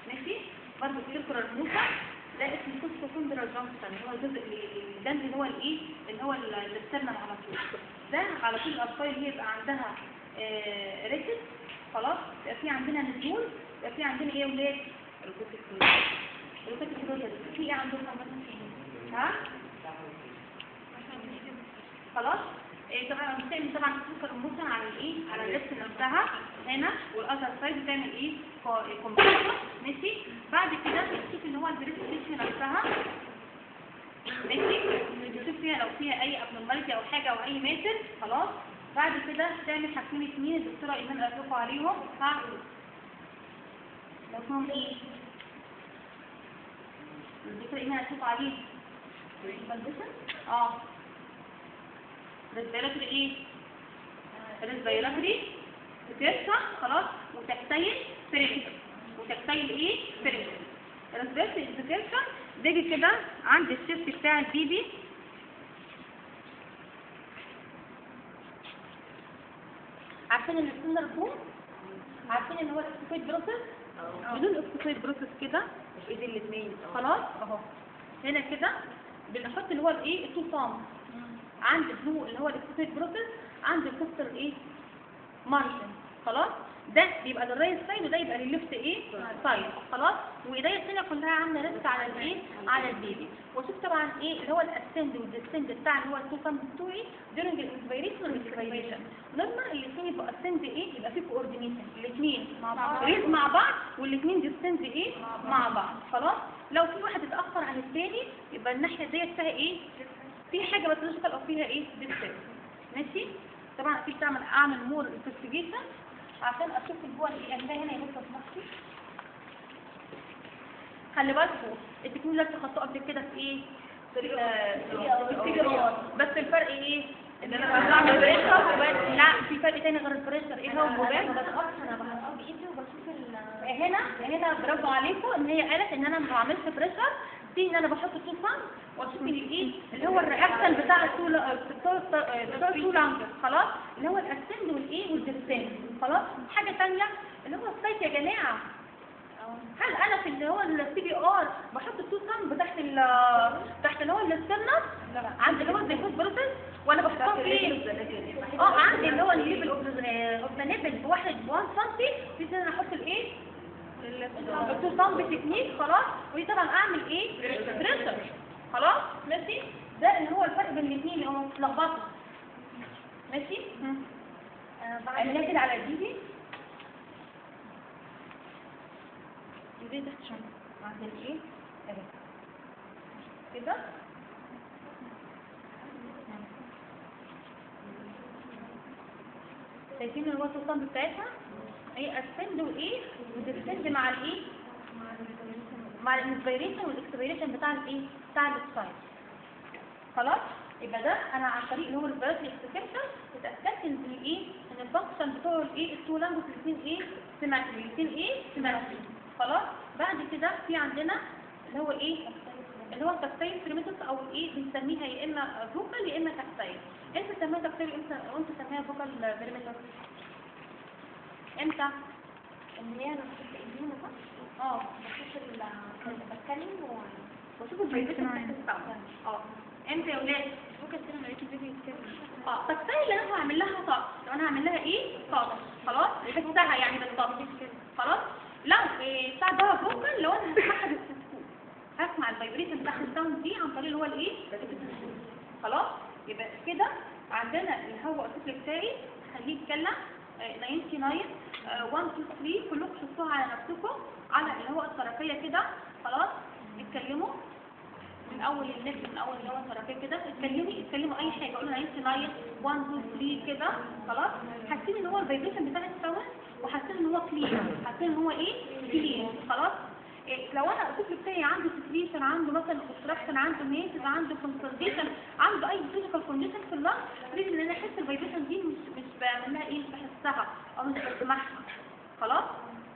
ماشي. برضه circular motion ده اسمه costochondral junction اللي هو الجزء اللي جنب اللي هو الايه اللي هو ال sternum على طول. ده على طول الاطفال اللي هي يبقى عندها rickets. خلاص يبقى في عندنا nodule، يبقى في عندنا ايه يا ولاد؟ rheumatic rosary. في ايه عندهم ها؟ خلاص إيه طبعا بتعمل طبعا circular motion على الايه على ال ribs نفسها هنا وال other side بتعمل ايه compression. ماشي بعد كده بتشوف اللي هو ال breast tissue نفسها. ماشي بتشوف فيها لو فيها اي abnormality او حاجة او اي matter. خلاص بعد كده تعمل حاجتين اتنين الدكتورة ايمان قالت لكم عليهم. ها لو اسمهم ايه؟ الدكتورة ايمان قالت لكم عليهم palpation respiratory ايه؟ respiratory depression. خلاص و tactile fremitus. و tactile ايه؟ fremitus. respiratory depression بيجي كده عند ال chest بتاع البيبي. عارفين ال sternal bone؟ عارفين ان هو ال xiphoid process؟ بدون ال xiphoid process كده في ايد الاثنين. خلاص اهو هنا كده بنحط اللي هو الايه ال two thumb عند اللي هو ال xiphoid process عند ال costal ايه margin. خلاص ده بيبقى لل right side وده يبقى للل left ايه side. خلاص وايديا الثانية كلها عامله rest على الايه على البيبي. واشوف طبعا ايه اللي هو ال ascend وال descend بتاع اللي هو ال two thumb بتوعي during ال inspiration وال expiration. normal الاثنين يبقوا ascend ايه يبقى في coordination الاثنين raise مع بعض والاثنين descend ايه مع بعض. خلاص لو في واحد اتاخر عن الثاني يبقى الناحية ديت فيها ايه في حاجة pathological او فيها ايه disturb. ماشي طبعا اكيد تعمل اعمل more investigation عشان اشوف اللي هو الايه ده هنا. يا بصوا سمحتي خلي بالكم التكنيك ده خدتوه قبل كده في ايه في ال بس الفرق ايه ان انا بعمل pressure. لا في فرق تاني غير ال pressure. ايه هو؟ انا بضغطش، انا بحطها بايدي وبشوف هنا برافو عليكم ان هي قالت ان انا ما بعملش pressure دي، ان انا بحط two thumb واشوف الايه اللي هو ال reaction بتاع ال two بتاع ال two lungs. خلاص اللي هو ال ascend والايه وال descend. خلاص حاجة ثانية اللي هو ال site يا جماعة. هل انا في اللي هو ال CPR بحط ال two thumb تحت تحت اللي هو ال sternum عند اللي هو ال xiphoid process ولا بحطها فين؟ عندي اللي هو ال level of the nipple بواحد 1 سم في سنة احط الايه ال two thumb technique. خلاص ودي طبعا اعمل ايه pressure. خلاص ماشي ده اللي هو الفرق بين الاثنين اللي هو اتلخبطوا. ماشي اعملها كده على ايدي دي تحت شوية عند الايه اهي كده. شايفين الوصفة الصمت بتاعتها ايه ascend وايه و descend مع الايه مع ال inspiration وال expiration بتاع الايه بتاع ال child. خلاص يبقى ده انا عن طريق اللي هو ال respiratory exertion اتاكدت ان الايه، ان ال function بتوع الايه ال two lungs الاثنين ايه symmetry، الاثنين ايه symmetry. خلاص. بعد كده في عندنا اللي هو ايه، اللي هو ال tactile fremitus او الايه بنسميها يا اما vocal يا اما tactile. امتى تسميها tactile وامتى تسميها vocal fremitus؟ امتى؟ ان هي انا بحط ايدينا صح؟ اه بشوف بتكلم واشوف ال vibration بتاعت ال sound. اه امتى يا ولاد؟ ممكن كده لما البيبي يتكلم. tactile اللي انا هعمل لها touch، لو انا هعمل لها ايه touch، خلاص بحسها يعني بال touch. خلاص. لو بتاع ده vocal، لو انا هسمعها بال stethoscope، هسمع ال vibration بتاعت ال sound دي عن طريق اللي هو الايه ال stethoscope. خلاص. يبقى كده عندنا اللي هو الطفل بتاعي خليه يتكلم 99 1 2 3، كلكم شفتوها على نفسكم على اللي هو ال trachea كده. خلاص. اتكلموا من اول ال neck، من اول اللي هو ال trachea كده، اتكلموا اي حاجة، قولوا 99 1 2 3 كده. خلاص. حاسين ان هو ال vibration بتاع ال sound، وحاسين ان هو clear، حاسين ان هو ايه clear. خلاص. إيه لو انا الطفل بتاعي عنده secretion، عنده مثلا obstruction، عنده masses، عنده consolidation، عنده اي physical condition في ال lung، لازم ان انا احس ال vibration دي مش بعمل لها ايه، مش بحسها او مش بسمعها. خلاص.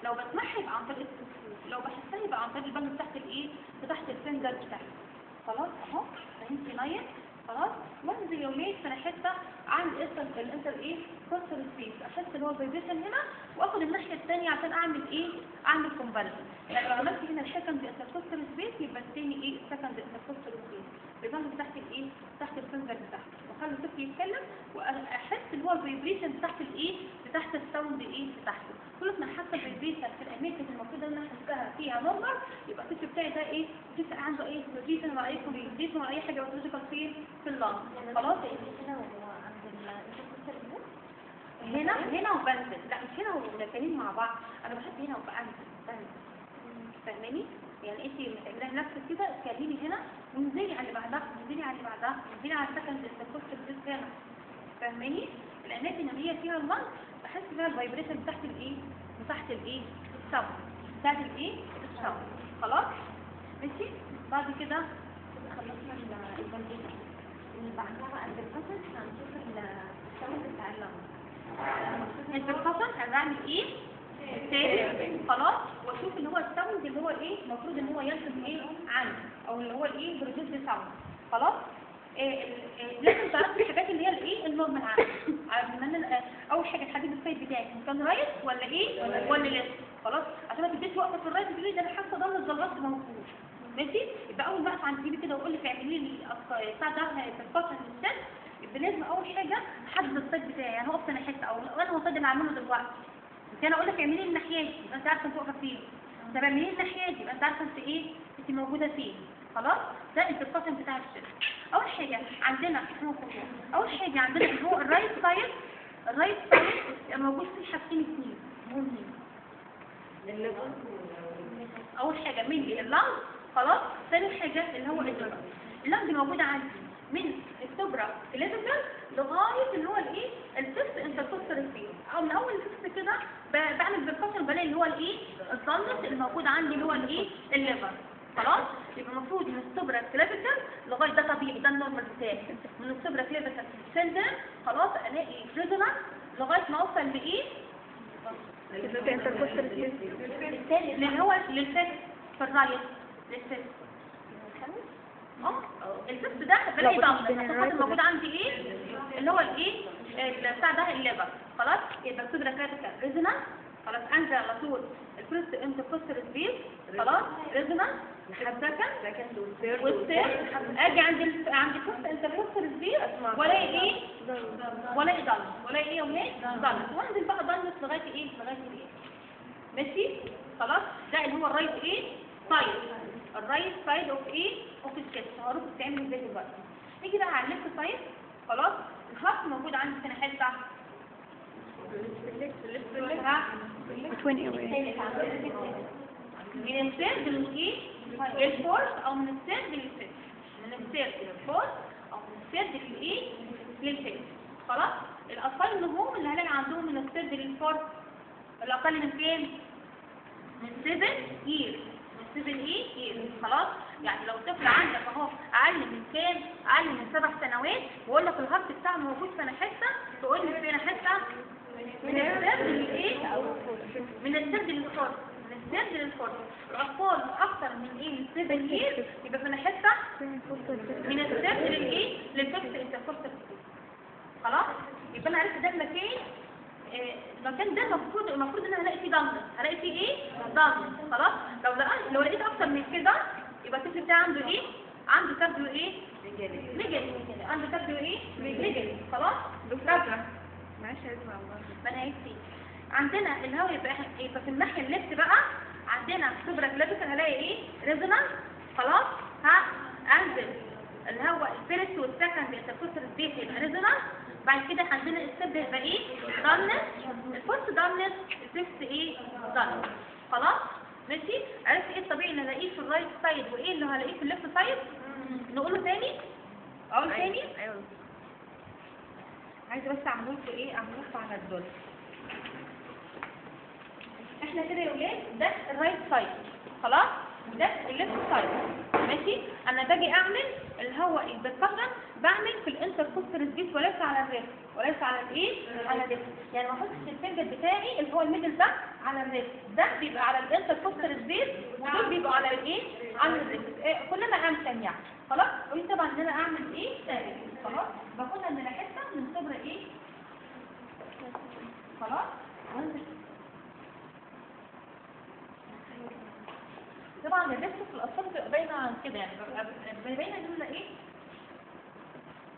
لو بسمعها يبقى عن طريق ال stethoscope، لو بحسها يبقى عن طريق ال palm تحت الايه، تحت ال finger بتاعي. خلاص اهو 99. خلاص. وانزل يومين في حتة عند ال inter ايه costal space، احس ان هو ال vibration هنا، واخد الناحية الثانية عشان اعمل ايه، اعمل comparison. يعني لو عملت هنا ال second intercostal space يبقى الثاني ايه ال second intercostal space، بيبان تحت الايه، تحت ال finger بتاعته، واخلي الطفل يتكلم واحس ان هو ال vibration تحت الايه، تحت ال sound ايه بتاعته. كل ما حاسه ال vibration في الاماكن المفروض ان انا احسها فيها normal، يبقى الطفل بتاعي ده ايه، الطفل عنده ايه vibration ولا اي complication ولا اي حاجة pathological فين في ال lung. خلاص. هنا وعند ال intercostal هنا هنا وبنزل، لا مش هنا ومتكلمين مع بعض، انا بحط هنا وبنزل. فاهماني؟ يعني انت لما تعمليها نفسك كده اتكلمي هنا وانزلي على اللي بعدها، وانزلي على اللي بعدها، وانزلي على ال second intercostal space هنا. فاهماني؟ الاماكن اللي هي فيها ال lung بحس فيها ال vibration بتاعت الايه، بتاعت الايه ال sound، بتاعت الايه ال sound. خلاص ماشي. بعد كده خلصنا ال vibration، اللي بعدها بقى ال percussion، هنشوف ال sound بتاع ال lung. ال percussion انا بعمل ايه تاني. خلاص. واشوف اللي هو ال sound اللي هو ايه المفروض ان هو ينتج ايه عنه، او اللي هو الايه produce sound. خلاص. إيه لازم تعرفي الحاجات اللي هي الايه ال normal عندك. اول حاجة تحددي ال side بتاعك ان كان right ولا ايه ولا left. خلاص. عشان ما تبقيش واقفة في ال right تقولي ده انا حاسه ضل الضغط موجود. ماشي. يبقى اول ما اقف عند ايدي كده واقول لك اعملي لي بتاع ده percussion لل chest، يبقى لازم اول حاجة احدد ال side بتاعي، يعني هقف انا حتة او انا هو ال side اللي هعمله دلوقتي. بس انا اقول لك اعملي لي الناحية دي يبقى انت عارفه انت واقفة فين، طب اعملي لي الناحية دي يبقى انت عارفه انت ايه انت موجودة فين. خلاص. ده ال percussion بتاع ال chest. اول حاجة عندنا اول حاجة عندنا اللي هو ال right side. ال right side موجود فيه حاجتين اثنين مهمين. اول حاجة من ال lung. خلاص. ثاني حاجة اللي هو ال lung. ال lung موجودة عندي من ال supraclavicular لغاية اللي هو الايه ال fifth intercostal space، او من اول ال fifth كده بعمل percussion بلاقي اللي هو الايه ال dullness الموجود عندي اللي هو الايه ال liver. خلاص. يبقى المفروض من ال supraclavicular لغاية ده طبيعي، ده ال normal بتاعي، من ال supraclavicular descending. خلاص. الاقي resonance لغاية ما اوصل لايه اللي هو لل fifth في ال right، لل fifth. ال fifth ده بلاقي dullness عشان موجود عندي ايه اللي هو الايه بتاع ده ال liver. خلاص. يبقى ال supraclavicular resonance. خلاص. انزل على طول ال first intercostal space. خلاص. resonance ال second وال third، اجي عند عند ال first intercostal space والاقي ايه، والاقي dullness، والاقي ايه يا ولاد dullness، وانزل بقى dullness لغاية ايه، لغاية الايه. ماشي. خلاص. ده اللي هو ال right ايه side، ال right side of ايه of ال chest. هعرف بتعمل ازاي دلوقتي. نيجي بقى على ال left side. خلاص. ال heart موجود عندي في حتة من ال third للايه لل fourth، او من ال third لل fifth، من ال third لل fourth او من ال third للايه لل fifth. خلاص. الاطفال النجوم اللي هنلاقي عندهم من ال third لل fourth الاقل من كام؟ من 7 years، من 7 ايه years. خلاص. يعني لو طفل عندك اهو اقل من كام؟ اقل من 7 سنوات واقول لك ال heart بتاعه موجود في حتة، تقول لي فين حتة؟ من ال third للايه؟ من ال third لل fourth، من ال third لل fourth. الاطفال اكتر من ايه؟ من 7 years يبقى في حتة من ال third للايه؟ لل fifth intercostal. خلاص؟ يبقى انا عرفت ده المكان، المكان ده المفروض ان انا هلاقي فيه dullness، هلاقي فيه ايه؟ dullness. خلاص؟ لو لقيت اكتر من كده يبقى الطفل بتاعي عنده ايه؟ عنده cardio ايه؟ megaly. عنده cardio ايه؟ megaly. خلاص؟ دكتورة معلش عايزه والله ما انا عايزتي عندنا اللي هو يبقى في الناحية ال left بقى عندنا supraclavicular هلاقي ايه؟ resonance. خلاص؟ ها انزل اللي هو ال first وال second intercostal space يبقى resonance. بعد كده عندنا ال third هيبقى ايه؟ dullness. ال fourth dullness، ال fifth ايه؟ dullness. خلاص؟ ماشي؟ عرفت ايه الطبيعي اللي هلاقيه في ال right side وايه اللي هلاقيه في ال left side؟ نقوله تاني؟ اقول تاني؟ ايوه عايزه بس اعمله لكم ايه؟ اعمله لكم على الدول. احنا كده يا ولاد ده ال right side، خلاص؟ وده ال left side. ماشي؟ انا باجي اعمل اللي هو ال percussion، بعمل في ال intercostal space وليس على ال rib، وليس على الايه؟ على ال rib. يعني ما احطش ال finger بتاعي اللي هو ال middle ده على ال rib، ده بيبقى على ال intercostal space ودول بيبقوا على الايه؟ على ال rib. إيه كلما امكن يعني. خلاص؟ ودي طبعا ان انا اعمل ايه؟ ثابت. خلاص؟ باخدها من حتة من supra ايه؟ خلاص؟ طبعا ال ribs في الاطفال بتبقى باينة عن كده، يعني ببقى باينة ان انا ايه؟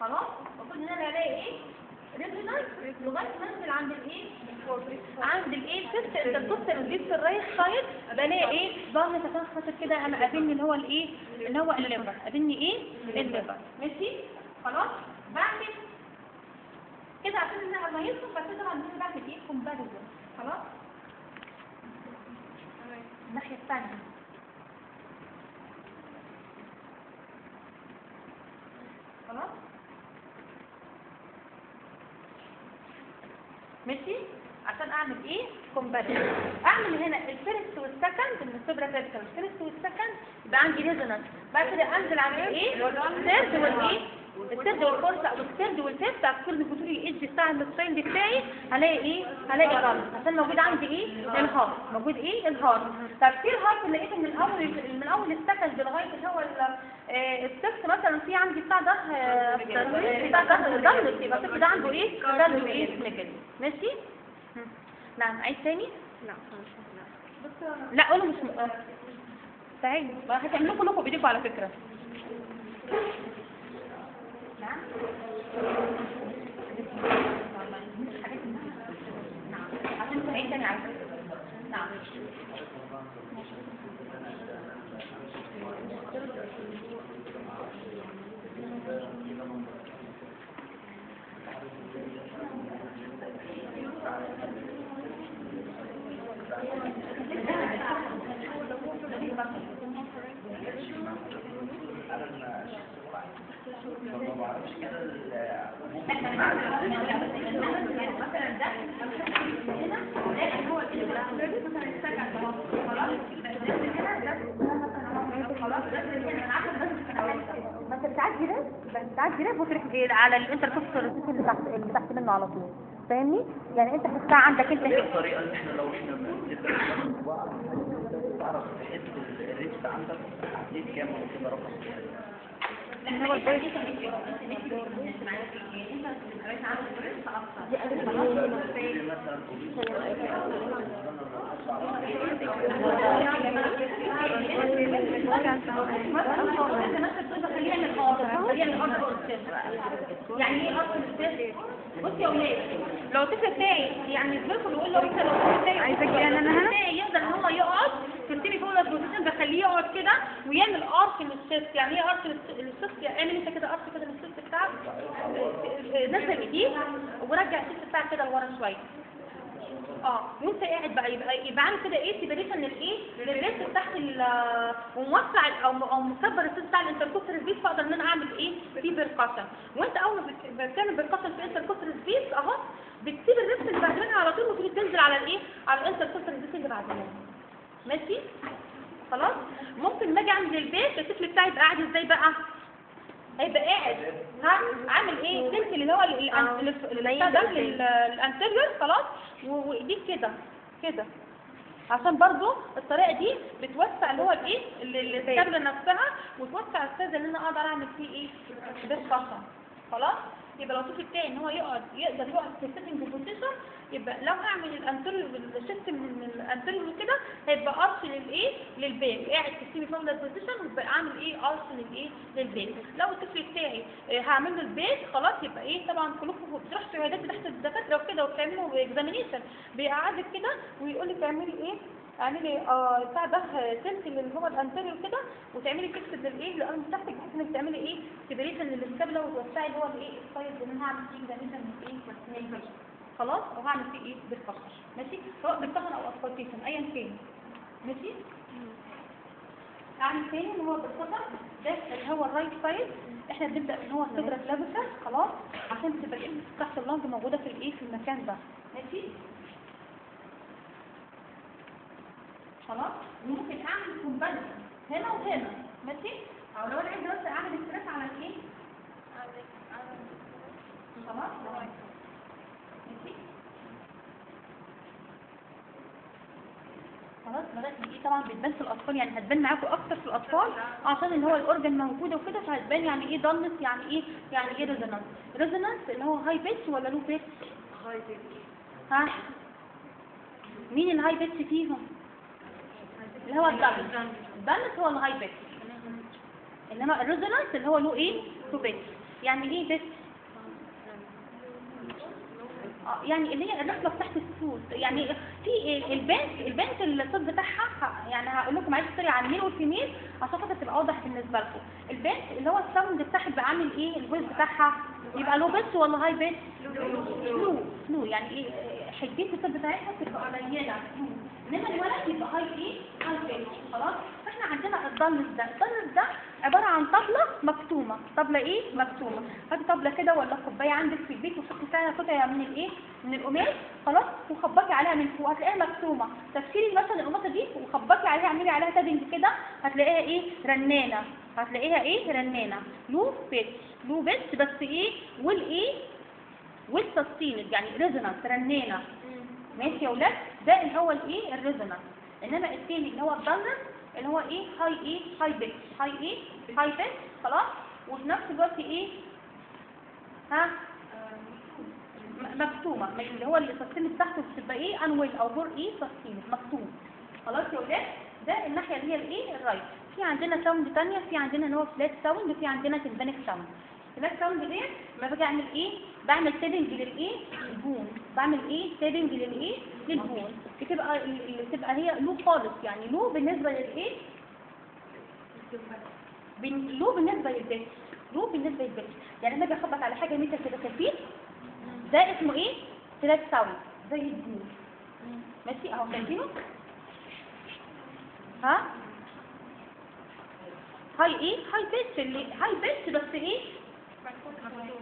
خلاص؟ المفروض ان انا الاقي ايه؟ resonance لغاية ما انزل عند الايه؟ عند الايه؟ fifth intercostal space في ال right side بلاقي ايه؟ dullness عشان خاطر كده انا قابلني اللي هو الايه؟ اللي هو ال liver، قابلني ايه؟ ال liver. ماشي؟ خلاص؟ بعمل كده عشان ان انا اميزهم. بعد كده طبعا انا بعمل ايه؟ comparison. خلاص؟ الناحية الثانية. خلاص؟ ماشي؟ عشان اعمل ايه؟ comparison. اعمل هنا ال first وال second من ال supraclavicular، ال first وال second يبقى عندي resonance. بعد كده انزل على الايه؟ ال third والايه؟ ال third وال fourth او ال third وال fifth according to ال age بتاع ال child بتاعي هلاقي ايه؟ هلاقي dullness عشان موجود عندي ايه؟ ال heart. موجود ايه؟ ال heart. طب في ال heart اللي لقيته من اول ال second لغاية اللي هو السكس مثلا في عندي بتاع ده بتاع ده dullness، يبقى الطفل ده عنده ايه؟ عنده ايه؟ megaly. ماشي؟ نعم عايز تاني؟ لا خلاص. لا قولوا مش تعالوا هتعملوا كلكم بايديكم على فكرة. نعم عشان تعيد تاني على فكرة. نعم مثلا ده هنا لكن هو مثلا ال second خلاص هنا ده مثلا خلاص ده هنا انا عارفه ده ما انت بتعدي rib، بتعدي rib وتروح على ال intercostal اللي تحت منه على طول. فاهمني؟ يعني انت حسها عندك انت ايه الطريقة اللي احنا لو احنا بنبدا بعض تعرف تحس ال ribs عندك عديت كام او كده رقم؟ هو البويس يعني ايه اصل الست؟ بص يا ولاد، لو الطفل بتاعي يعني زميلكم بيقول له انت لو الطفل بتاعي عايزك يعني انا هنا يقدر ان هو يقعد في ال semi-Fowler position، بخليه يقعد كده ويعمل arch لل chest. يعني ايه arch لل chest؟ يعني اعمل انت كده arch كده لل chest بتاعك، نزل ايديك ورجع ال chest بتاعك كده لورا شوية. وانت قاعد بقى يبقى عامل كده ايه separation للايه لل ribs تحت وموسع او مكبر ال size بتاع ال intercostal space، فاقدر ان انا اعمل ايه في percussion. وانت اول ما بتعمل percussion في intercostal space اهو بتسيب ال ribs اللي بعد منها على طول وتيجي تنزل على الايه على ال intercostal space اللي بعد منها. ماشي خلاص. ممكن ما اجي عند البيت الطفل بتاعي يبقى قاعد ازاي بقى؟ هيبقى قاعد ها عامل ايه؟ tilt اللي هو ده ال anterior خلاص، وايديك كده كده، عشان برضو الطريقة دي بتوسع اللي هو الايه ال scapula نفسها، وتوسع ال size اللي انا اقدر اعمل فيه ايه؟ percussion. خلاص، يبقى لو الطفل بتاعي ان هو يقعد يقدر يقعد في sitting position، يبقى لو هعمل ال anterior ال shift من ال anterior كده هيبقى arch للايه؟ لل back، قاعد في ال semi fowler position، ويبقى عامل ايه؟ arch للايه؟ لل back. لو الطفل بتاعي هعمل له ال back خلاص، يبقى ايه؟ طبعا كلكم بتروحوا عيادات تحت الدكاترة وكده وبتعملوا examination، بيقعدك كده ويقول لك اعملي ايه؟ اعملي بتاع ده tilt اللي هو ال anterior كده، وتعملي fix للايه؟ لل arm بتاعتك، بحيث انك تعملي ايه؟ separation لل scapula وتوسعي اللي هو الايه؟ ال size اللي انا هعمل فيه examination من ايه؟ خلاص، او هعمل فيه ايه؟ percussion. ماشي، سواء percussion او auscultation ايا كان. ماشي، اعمل تاني اللي هو percussion ده اللي هو ال right side. احنا بنبدا ان هو ال supraclavicular خلاص، عشان تبقى ال apex بتاعت ال lung موجودة في الايه؟ في المكان ده. ماشي خلاص، وممكن اعمل comparison هنا وهنا. ماشي، او لو انا عايزه بس اعمل stress على الايه؟ خلاص ماشي خلاص. بدات ايه؟ طبعا بتبان في الاطفال، يعني هتبان معاكم اكتر في الاطفال عشان اللي هو ال organ موجودة وكده، فهتبان يعني ايه dullness، يعني ايه يعني ايه resonance. resonance اللي هو high pitch ولا low pitch؟ high pitch. ها، مين ال high pitch فيهم؟ اللي هو ال dullness. ال dullness هو ال high pitch، انما ال resonance اللي هو low ايه؟ low pitch. يعني ايه pitch؟ يعني اللي هي الرحلة بتاعت الصوت. يعني في البنت الصوت بتاعها، يعني هقول لكم عايز sorry على ال male وال female عشان خاطر تبقى واضح بالنسبة لكم. البنت اللي هو ال sound بتاعها بيبقى عامل ايه؟ ال voice بتاعها يبقى low pitch ولا high pitch؟ low low، يعني ايه؟ حديه الصوت بتاعتها بتبقى قليله، انما الولد يبقى high ايه؟ high pitch. خلاص، فاحنا عندنا ال dullness ده، ال dullness ده عبارة عن طبله مكتومة. طبله ايه؟ مكتومة. هاتي طبله كده ولا كوباية عندك في البيت وحطي فيها قطعه من الايه؟ من القماش خلاص، وخبطي عليها من فوق، هتلاقيها مكتومة. تشيلي مثلا القماشه دي وخبطي عليها، اعملي عليها tapping كده، هتلاقيها ايه؟ رنانه. هتلاقيها ايه؟ رنانه. low pitch، low pitch بس ايه؟ والايه؟ وال sustained، يعني resonance، رنانه. ماشي يا ولاد، ده اللي هو الايه؟ ال resonance. انما الثاني اللي هو ال dullness اللي هو ايه؟ high ايه؟ high pitch، high ايه؟ high pitch. خلاص، وفي نفس الوقت ايه؟ ها، مكتومة، اللي هو ال sustain بتاعته بتبقى ايه؟ unwell او poor ايه؟ sustain، مكتوم. خلاص يا ولاد، ده الناحية اللي هي الايه؟ ال right. في عندنا sound ثانية، في عندنا اللي هو flat sound، وفي عندنا tympanic sound. flat sound ديت لما باجي اعمل ايه؟ بعمل tapping للايه؟ لل bone. بعمل ايه؟ tapping للايه؟ لل bone. بتبقى اللي بتبقى هي low خالص، يعني low بالنسبة للايه؟ low بالنسبة لل pitch، low بالنسبة لل pitch. يعني لما اجي اخبط على حاجة metal كده خفيف، ده اسمه ايه؟ flat sound، زي ال bone. ماشي اهو، شايفينه؟ ها، high ايه؟ high pitch، اللي high pitch بس ايه؟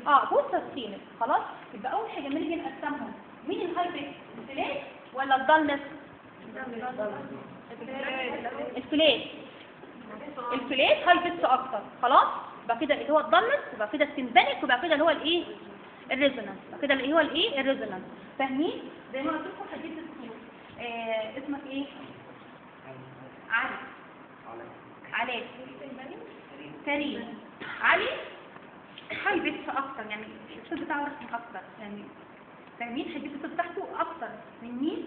poor sustained. خلاص، يبقى اول حاجة بنيجي نقسمهم، مين ال high pitch؟ ال flat ولا ال dullness؟ ال flat. ال flat high pitch اكتر. خلاص، يبقى كده اللي هو ال dullness، وبعد كده ال tympanic، وبعد كده اللي هو الايه؟ ال resonance. بعد كده اللي هو الايه؟ ال resonance. فاهمين؟ زي ما قلت لكم حديث الصوت. اسمك ايه؟ علي. علاء. كريم. علي high pitch اكتر، يعني الصوت بتاعه رخم اكتر، يعني فاهمين؟ حديث الصوت بتاعته اكتر من مين؟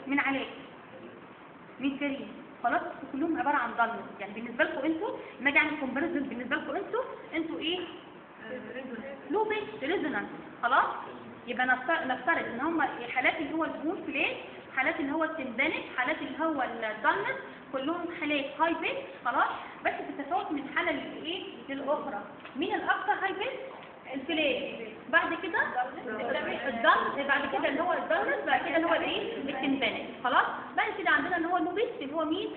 من علاء، من كريم. خلاص، كلهم عبارة عن dullness. يعني بالنسبة لكم انتوا لما اجي اعمل comparison بالنسبة لكم انتوا ايه؟ low pitch resonance. خلاص، يبقى نفترض ان هم حالات اللي هو ال bone flat، حالات اللي هو ال tympanic، حالات اللي هو ال dullness، كلهم حالات high pitch. خلاص، بس بتتفاوت من حاله للايه؟ للاخرى. مين الاكثر high pitch؟ ال flat. بعد كده ال dull، بعد كده اللي هو ال dullness، بعد كده اللي هو الايه؟ ال tympanic. خلاص، بعد كده عندنا اللي هو ال low pitch اللي هو مين؟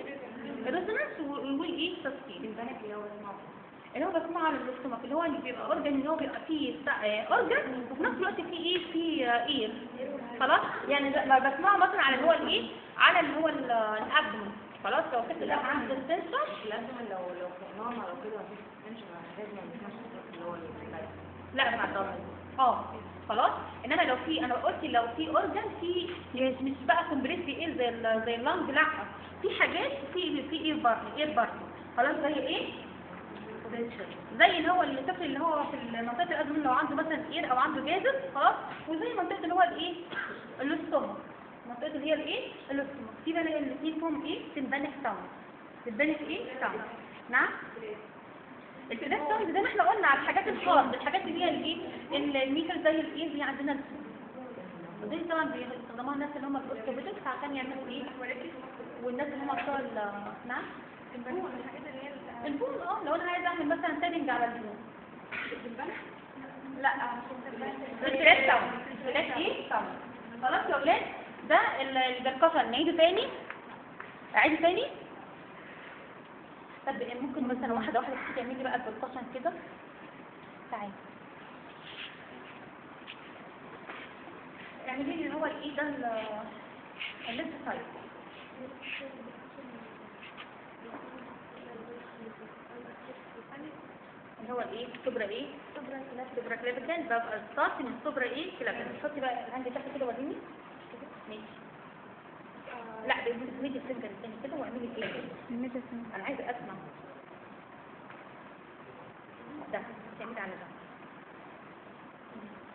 ال resonance والايه؟ sustain. اللي هو بسمعه على ال stomach، اللي هو اللي بيبقى organ، اللي هو بيبقى فيه organ وفي نفس الوقت فيه ايه؟ فيه air. خلاص، يعني ما بسمعه مثلا على اللي هو الايه؟ على اللي هو ال abdomen. خلاص لو الطفل ده عنده distension لازم لو normal او كده مفيش distension لازم ما بيسمعش الصوت اللي هو لا مع خلاص. انما لو في، انا قلت لو في organ في مش بقى completely ايه زي ال lung، لا في حاجات في ايه برضه ايه برضه. خلاص زي ايه؟ زي اللي هو الطفل اللي هو في منطقة ال abdomen لو عنده مثلا air او عنده gases. خلاص وزي منطقة اللي هو الايه ال stomach، منطقة اللي هي الايه ال stomach، في بقى الاثنين فيهم ايه tympanic sound، tympanic ايه sound. نعم ال flat sound زي ما احنا قلنا على الحاجات ال hard، الحاجات اللي هي الايه الميتر زي الايه زي عندنا ودي طبعا بيستخدموها الناس اللي هم ال orthopedics عشان يعملوا ايه، والناس اللي هم بتوع نعم ال bone، الحاجات اللي هي ال bone. لو انا عايزه اعمل مثلا tapping على ال bone، لا ال flat sound، ال flat ايه sound. خلاص يا اولاد ده ال percussion. نعيده تاني، اعيده تاني. طب ممكن مثلا واحدة واحدة تعملي بقى ال percussion كده. تعالي اعملي لي اللي هو الايه ده ال left side. اللي هو الايه supra ايه supraclavicular، ببقى start من supra ايه clavicular. حطي بقى ال hand تحت كده وريني ماشي. لا بال middle finger الثاني كده واعملي كده. انا عايزه اسمع ده، تعملي على ده،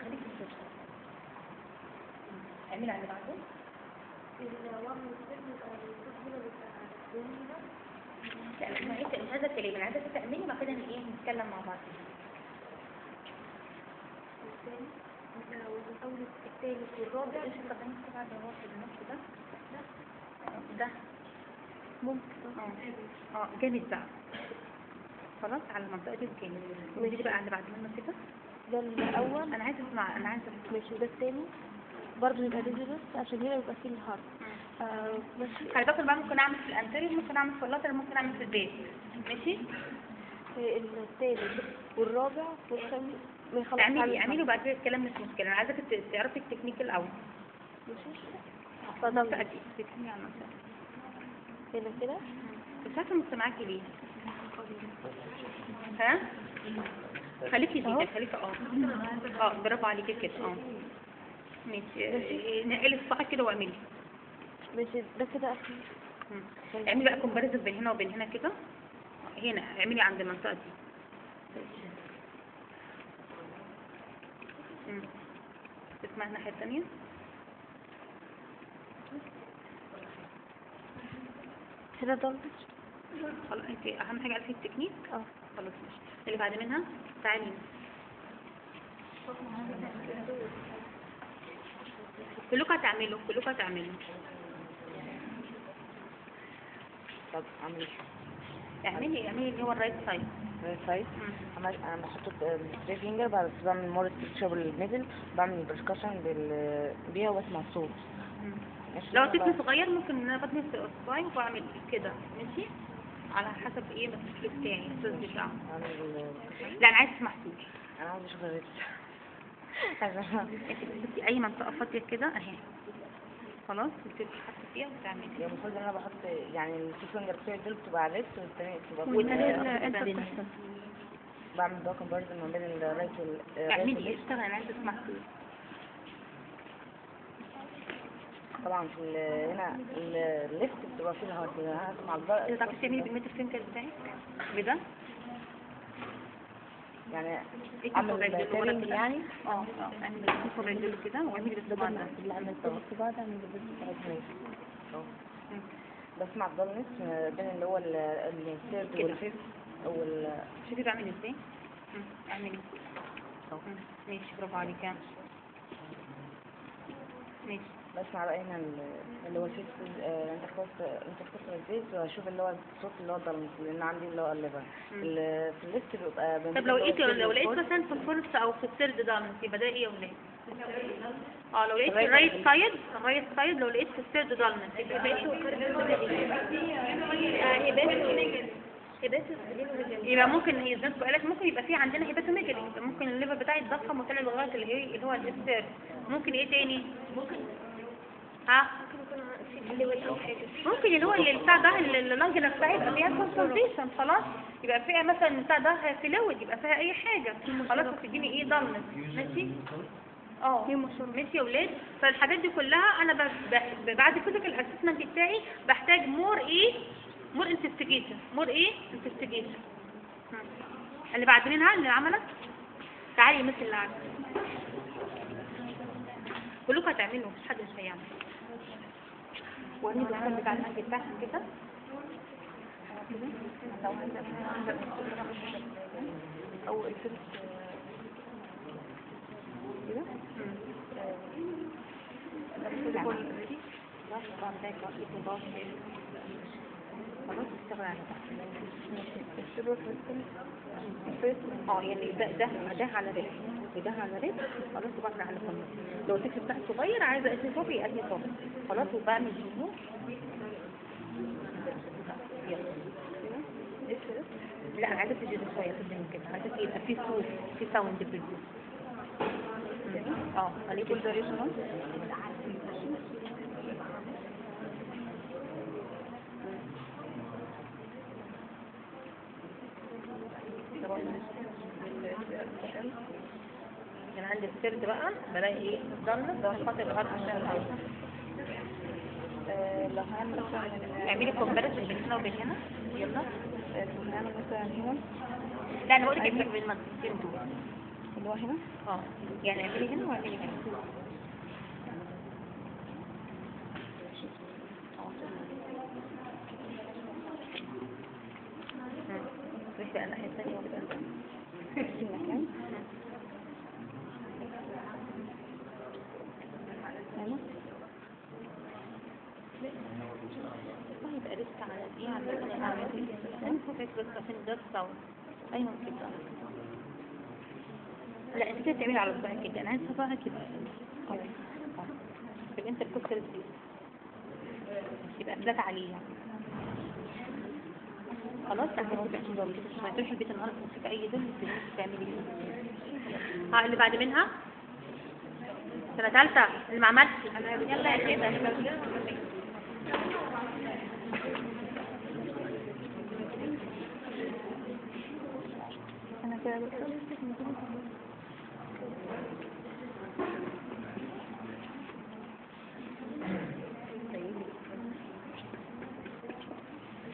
خليكي في الشاشة، اعملي على اللي بعده. لا مش عايزه الكلام، انا عايزه تعملي بعد كده ايه نتكلم مع بعض. الثاني الثالث والرابع. ايش التقنية بعد هو في النص ده ده ممكن جامد بقى. خلاص على المنطقة دي كامل. نيجي بقى على اللي بعد منه كده. ده الاول انا عايزه اسمع، انا عايزه ماشي. وده الثاني برضه يبقى resonance عشان هنا بيبقى فيه ال heart. ماشي. خلي بالك بقى ممكن اعمل في ال anterior، ممكن اعمل في ال lateral، ممكن اعمل في ال base. ماشي. الثالث والرابع والخامس. اعملي اعملي وبعد كده الكلام مش مشكلة. انا عايزاك تعرفي التكنيك الاول. ماشي. المنطقة دي بتتكلمي عن المنطقة هنا كده. مش عارفه مش معاكي ليه. ها خليكي زيادة، خليكي برافو عليكي كده. ماشي. نقلي الصاع كده واعملي. ماشي ده كده اخر. اعملي بقى comparison بين هنا وبين هنا كده. هنا اعملي عند المنطقة دي. تسمع الناحية الثانية. هنا ضلت. خلاص انت اهم حاجة عرفتي التكنيك. خلاص ماشي. اللي بعد منها تعالي. كلكم هتعملوا، كلكم هتعملوا. طب اعمل ايه؟ اعملي اعملي اللي هو ال right side. ال right side انا بحط ال three finger، بعد بعمل more stretch بال middle، بعمل percussion بيها واسمع الصوت. لو طفل صغير ممكن ان انا بتني في اصبعي وبعمل كده. ماشي على حسب ايه ما الطفل بتاعي الصوت بتاعه. لا انا عايز اسمع صوت، انا عايز اشوف ال ribs. انت بتحطي اي منطقة فاضية كده اهي. خلاص بتتحط فيها وتعملي. يعني المفروض ان انا بحط يعني ال two finger بتوعي دول بتبقى على ال ribs والتاني بتبقى والتاني بعمل بقى comparison ما بين ال right وال اعملي. اشتغل انا عايزه اسمع صوت. طبعا في هنا ال left بتبقى فيه ال heart. انا هسمع الضغط. انت تعرفي تعملي بال middle finger بتاعك بده يعني اعمل tapping يعني. اعملي صباعك دول كده واعملي بالصباع ده. اللي عملته بالصباع ده اعمل بالصباع. بسمع ال dullness بين اللي هو ال third وال fifth وال شوفي بعمل ازاي. اعملي. ماشي برافو عليكي. ماشي. بسمع بقى هنا اللي هو ال fifth intercostal space، واشوف اللي هو الصوت اللي هو ال dullness لان عندي اللي هو ال liver في ال left بيبقى. طب لو لقيت مثلا في ال fourth او في ال third dullness يبقى ده ايه يا ولاد؟ لو لقيت في ال right side، ال right side لو لقيت في ال third dullness يبقى ممكن هي زي ما بقولك ممكن يبقى في عندنا hepatomegaly، ممكن ال liver بتاعي يتضخم وطلع لغاية اللي هو ال third. ممكن ايه تاني؟ ممكن ممكن يكون ممكن اللي هو اللي بتاع ده ال lung نفسها يبقى فيها consolidation، خلاص يبقى فيها مثلا بتاع ده fluid، يبقى فيها اي حاجة، خلاص وتديني ايه dullness. ماشي اه ماشي يا ولاد. فالحاجات دي كلها انا بعد physical assessment بتاعي بحتاج more ايه؟ more investigation، more ايه؟ investigation. اللي بعد منها اللي عملت، تعالي مثل اللي عملت كلكم هتعملوا، مفيش حد مش هيعمل. وريني الدكتور بتاع المنهج بتاعها كده. او ال first كده خلاص اشتغل على تحت. اه يعني ده ده ده على rib وده على rib، خلاص وبعمل على فم. لو الطفل بتاعي صغير عايزه ادي صبي ادي صبي، خلاص وبعمل جنوب. يلا لا انا عايزه تجي شوية تدي من كده، عايزه يبقى في صوت، في sound في البيت. اه خليه كل ده resonance. كان عندي ال third بقى بلاقي ايه؟ dullness عشان خاطر ال heart عشان الاول. لو هنعمل مثلا اعملي comparison بين هنا وبين هنا. يلا لو هنعمل مثلا هنا، لا انا بقول لك الفرق بين المنطقتين دول اللي هو هنا. اه يعني اعملي هنا واعملي هنا. روحي بقى الناحية الثانية ولا نفس المكان هنا. يبقى لسه على ايه؟ على بس عشان ده ال sound. ايوه كده. لا انت كده بتعملي على صباعك كده، انا عايزه صباعك كده. اه في ال intercostal space يبقى flat عليه يعني. خلاص ما تروحي البيت النهارده تمسكي اي دول تعملي ايه. ها اللي بعد منها سنة ثالثة اللي ما عملتش. يلا يا كده. انا كده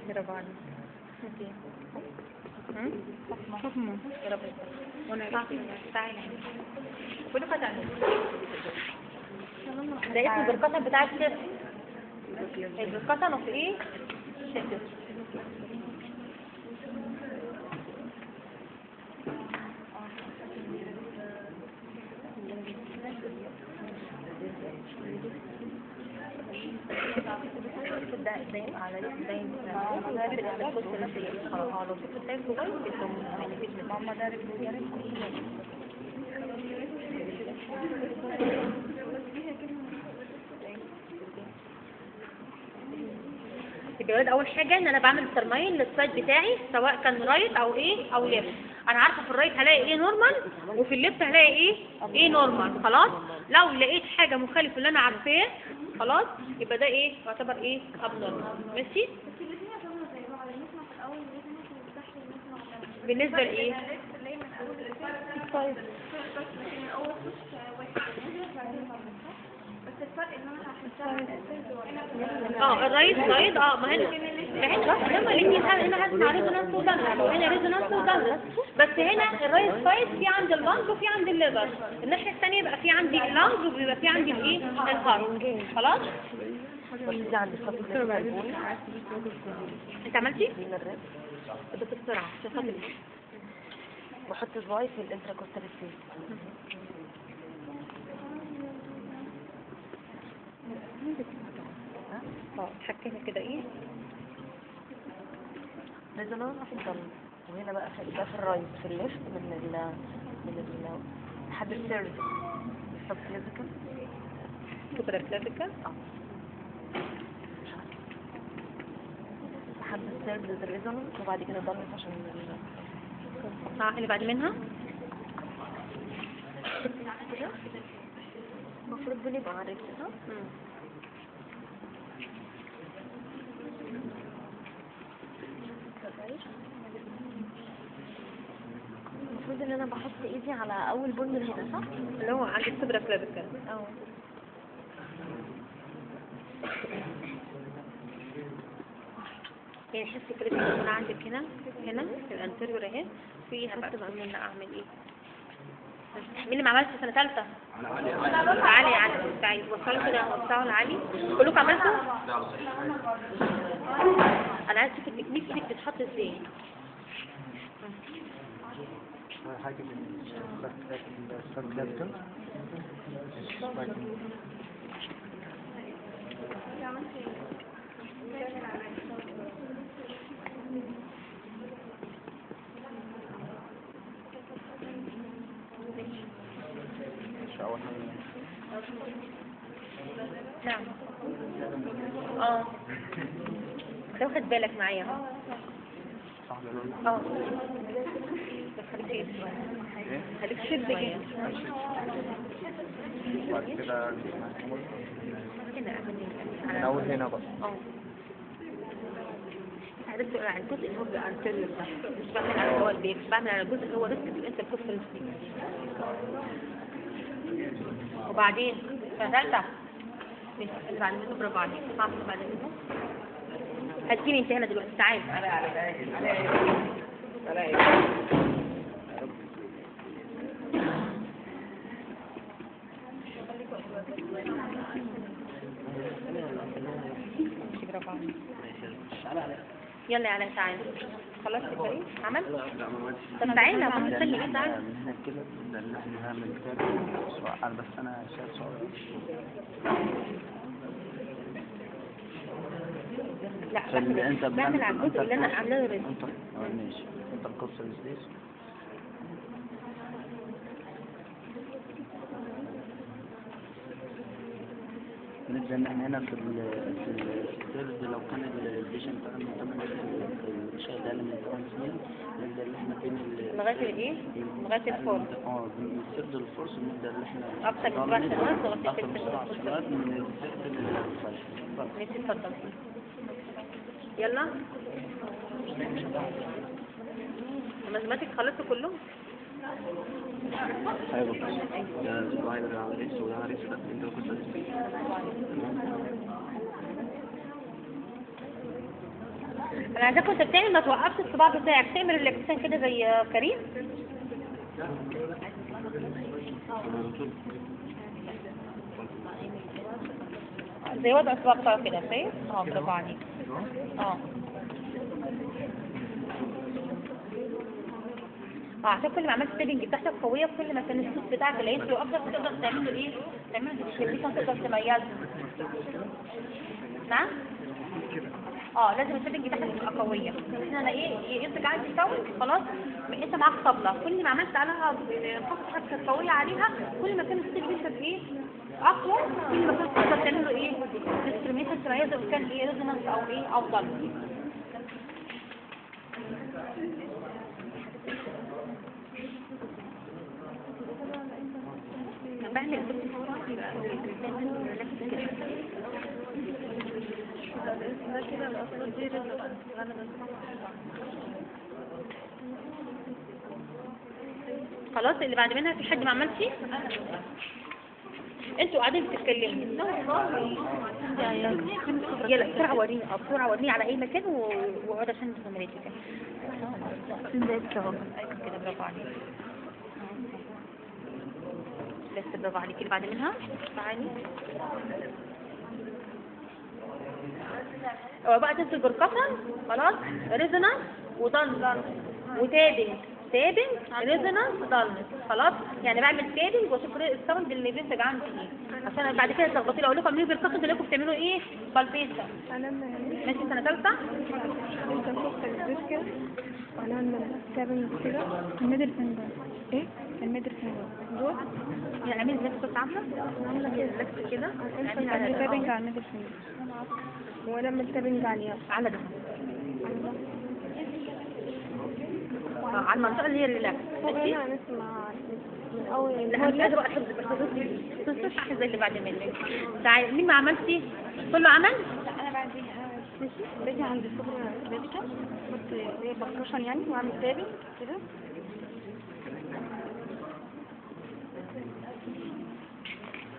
برافو عليك. فاطمة يا رب. وانا تعالي كلكم هتعملوا ده اسمه percussion بتاع ال chest. ال percussion of ايه؟ chest. ده ده على ده ده لو شفت التايم صغير يعني مفيش ماما ده رجل ده رجل. يبقى يا ولاد اول حاجة ان انا بعمل determine لل side بتاعي سواء كان right او ايه او left. انا عارفه في ال right هلاقي ايه normal وفي ال left هلاقي ايه ايه normal. خلاص لو لقيت حاجة مخالفة اللي انا عارفاه خلاص يبقى ده ايه يعتبر ايه abnormal. ماشي بالنسبة لايه؟ اه ال right side. اه ما هنا هما الاثنين، هنا هسمع resonance و dullness وهنا resonance و dullness، بس هنا ال right side في عند ال lung وفي عند ال liver، الناحية الثانية يبقى في عندي ال lung وبيبقى في عندي الايه ال heart. خلاص انت عملتي؟ بس بسرعة عشان خاطر بحط صباعي في ال intercostal space. اه اتحكمي كده ايه resonance في ال dull، وهنا بقى في ده في ال right في ال left من ال لحد ال third subclavicle supraclavicle. اه لحد ال third resonance وبعد كده dullness عشان اللي بعد منها المفروض دول يبقوا عارفين صح؟ المفروض ان انا بحط ايدي على اول bone من هنا صح؟ اللي هو عند ال supraclavicular. اه. يعني حس كده بيكون عندك هنا هنا في ال anterior اهي، في هبقى ان انا اعمل ايه؟ مين اللي ما عملش سنة ثالثة؟ تعالي يا علي، تعالي وصلوا كده، وصلوا لعلي. كلكم عملتوا؟ انا عايز اشوف التكنيك دي بتتحط ازاي. حاجة ال subclavicular. مش أول حاجة. نعم. اه انت واخد بالك معايا اهو. صح ده. اه بس خليك ايه شوية، خليك شد كده. بعد كده هنا اعمل ايه؟ من أول هنا بقى. اه عايزك تقول على الجزء اللي هو بيبقى anterior ده، مش بعمل على اللي هو ال back، بعمل على الجزء اللي هو rest ال intercostal space. وبعدين سنة ثالثة اللي بعد منه، برافو عليك، صح. اللي بعد منه هتجيني انت هنا دلوقتي، تعالى. ماشي برافو عليك. يلا يا علاء تعالى. خلصت الفريق؟ عمل؟ لا ما عملتش. طب تعالى ما مستني ايه؟ تعالى من هنا كده نبدأ إن احنا نعمل كتاب بسرعة، بس أنا شايف صعوبة. لا بعمل على الجزء اللي انا عاملاه rest. ماشي. intercostal space. نبدأ إن احنا هنا في ال third، لو كان ال patient أقل من 8، الشاهد أقل من 8 سنين، نبدأ إن احنا بين لغاية الايه؟ لغاية ال fourth. اه من ال third لل fourth نبدأ إن احنا أكتر من 7 سنوات لغاية أكتر من 7 سنوات من ال third لل five. ماشي اتفضل. يلا ال mathematic خلصتوا كلهم؟ ايوه ده صباعي ده على ribs وده على ribs، ده intercostal space. انا عايزاك وانت بتعمل ما توقفش الصباع بتاعك، تعمل relaxation كده زي كريم. زي وضع الصباع بتاعه كده، شايف؟ اه برافو عليك. اه عشان كل ما عملت tapping بتاعتك قوية، كل ما كان الصوت بتاعك اللي هيدخل اكتر، تقدر تعمل له ايه؟ تعمل له discrimination، تقدر تميزه. نعم؟ اه لازم ال tapping بتاعتك تبقى قوية، لان انا ايه ينتج عندي sound خلاص. انت معاك طبله، كل ما عملت عليها الخطة كانت قوية عليها، كل ما كان الصوت بينتج ايه؟ اقوى، كل ما كنت تقدر تعمل له ايه؟ discrimination، تميزه اذا كان ايه resonance او ايه او dull. بعمل خلاص. اللي بعد منها في حد ما عملش؟ انتوا قاعدين بتتكلموا. يلا بسرعة وريني، بسرعة وريني على اي مكان واقعد عشان زميلتك كده. برافو عليك، بس برافو عليك. اللي بعد منها تعالي. هو بقى تنزل percussion خلاص، resonance و dull و tapping، tapping resonance dullness خلاص. يعني بعمل tapping واشوف ال sound اللي بينتج عندي ايه، عشان بعد كده تلخبطوا لي اقول لكم اعملوا percussion تلاقوا بتعملوا ايه palpation. ماشي سنة ثالثة. tapping كده ال middle finger. ايه ال middle finger دول؟ يعني اعملي زي ما كنت عامله، عامله كده relax كده، اعمل tapping على ال middle finger وانا اعمل tapping عليها على ده، على المنطقة اللي هي ال relax. ماشي انا نسمع من اول. لا مش قادرة احفظ بس زي اللي بعد منك. تعالي مين ما عملتي؟ كله عمل؟ لا انا بعديها. ماشي، باجي عند ال supraclavicular بحط زي percussion يعني، واعمل tapping كده.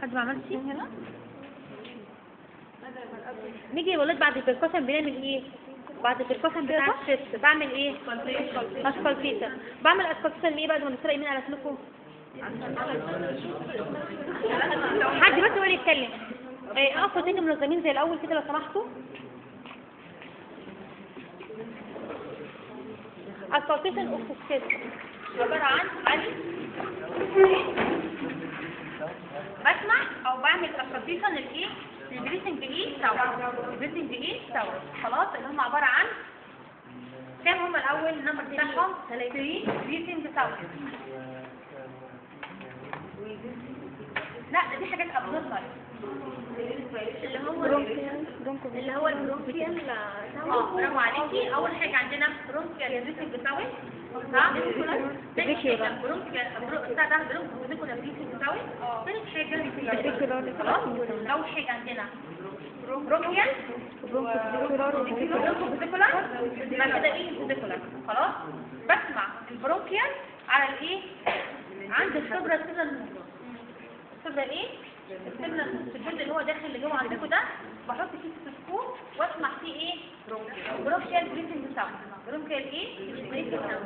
حد ما عملش هنا؟ نيجي يا ولاد بعد ال percussion بنعمل ايه؟ بعد ال percussion بتاع ال chest بعمل ايه؟ auscultation. بعمل auscultation ليه بعد ما نسرق يمين على سلوكه؟ حد بس هو اللي يتكلم. ايه اقفوا تاني منظمين زي الاول كده لو سمحتوا. auscultation of chest عبارة عن بسمع او بعمل auscultation للايه؟ لل breathing ايه sound. ال breathing ايه sound. خلاص، اللي هم عبارة عن كام؟ هم الاول ال number بتاعهم 3 breathing sound. لا دي حاجات abnormal اللي هو ال bronchial. برافو عليكي. اول حاجة عندنا bronchial breathing sound، صح؟ تاني حاجة bronchial بتاع ده bronchial breathing sound. ثالث حاجة خلاص، اول حاجة عندنا bronchial bronchovesicular، بعد كده ايه vesicular. خلاص، بسمع ال bronchial على الايه؟ عند ال suprasternal notch. ال supra ايه؟ ال sternal notch، الجزء اللي هو داخل اللي جوه عندكم ده بحط فيه stethoscope واسمع فيه ايه؟ bronchial breathing sound. bronchial ايه؟ breathing sound،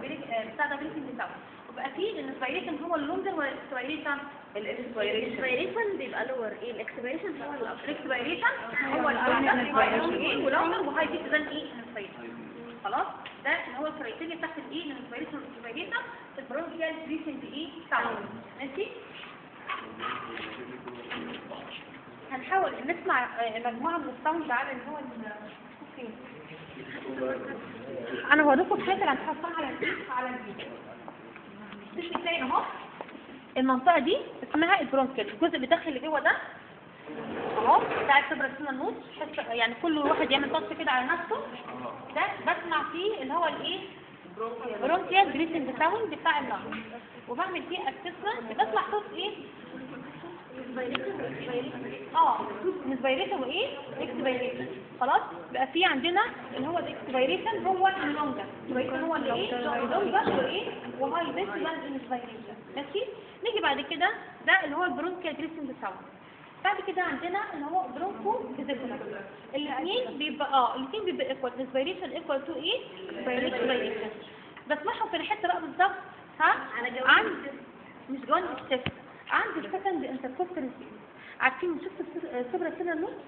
بتاع ده breathing sound. وبقى فيه ال inspiration هو ال longer ولا ال expiration؟ ال inspiration بيبقى lower. ايه ال expiration هو ال upper. ال expiration هو ال longer و longer و high pitch than ايه؟ ال inspiration. خلاص، ده اللي هو ال criteria بتاعت الايه؟ ال inspiration وال expiration في ال bronchial breathing ايه sound. ماشي، هنحاول نسمع مجموعة من ال sound على اللي هو فين. انا هوريكم الحاجات اللي هنحطها على الايه؟ على البيت. تلاقي اهو المنطقة دي اسمها ال bronchial، الجزء اللي داخل اللي جوه ده اهو بتاع ال suprasternal notch. يعني كل واحد يعمل touch كده على نفسه. ده بسمع فيه اللي هو الايه؟ bronchial breathing sound بتاع ال lung، وبعمل فيه assessment. بسمع صوت ايه؟ inspiration وايه؟ expiration. خلاص، بقى في عندنا اللي هو ال expiration هو ال longer، ال expiration هو الايه؟ ال longer وايه؟ و high pitch than inspiration. ماشي، نيجي بعد كده ده اللي هو ال bronchial breathing sound. بعد كده عندنا اللي هو bronchovesicular. الاثنين بيبقى الاثنين بيبقى equal، inspiration equal to ايه؟ expiration. بسمعهم في الحتة بقى بالظبط، ها؟ عند مش جوانب ال chest، عند ال second intercostal space. عارفين شفتوا ال suprasternal notch؟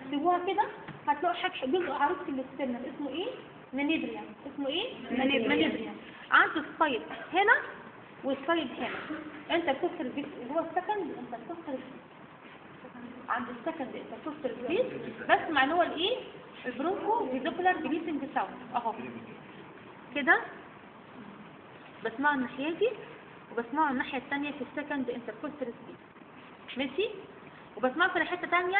سيبوها كده هتلاقوا حاجة جزء عروض في ال sternum اسمه ايه؟ manubrium. اسمه ايه؟ manubrium. عند ال side هنا وال side هنا intercostal space اللي هو ال second intercostal space. عند ال second intercostal space بسمع اللي هو الايه؟ ال bronchovesicular breathing sound اهو كده، بسمعه الناحية دي وبسمعه الناحية الثانية في ال second intercostal space. ماشي، وبسمعه في حتة ثانية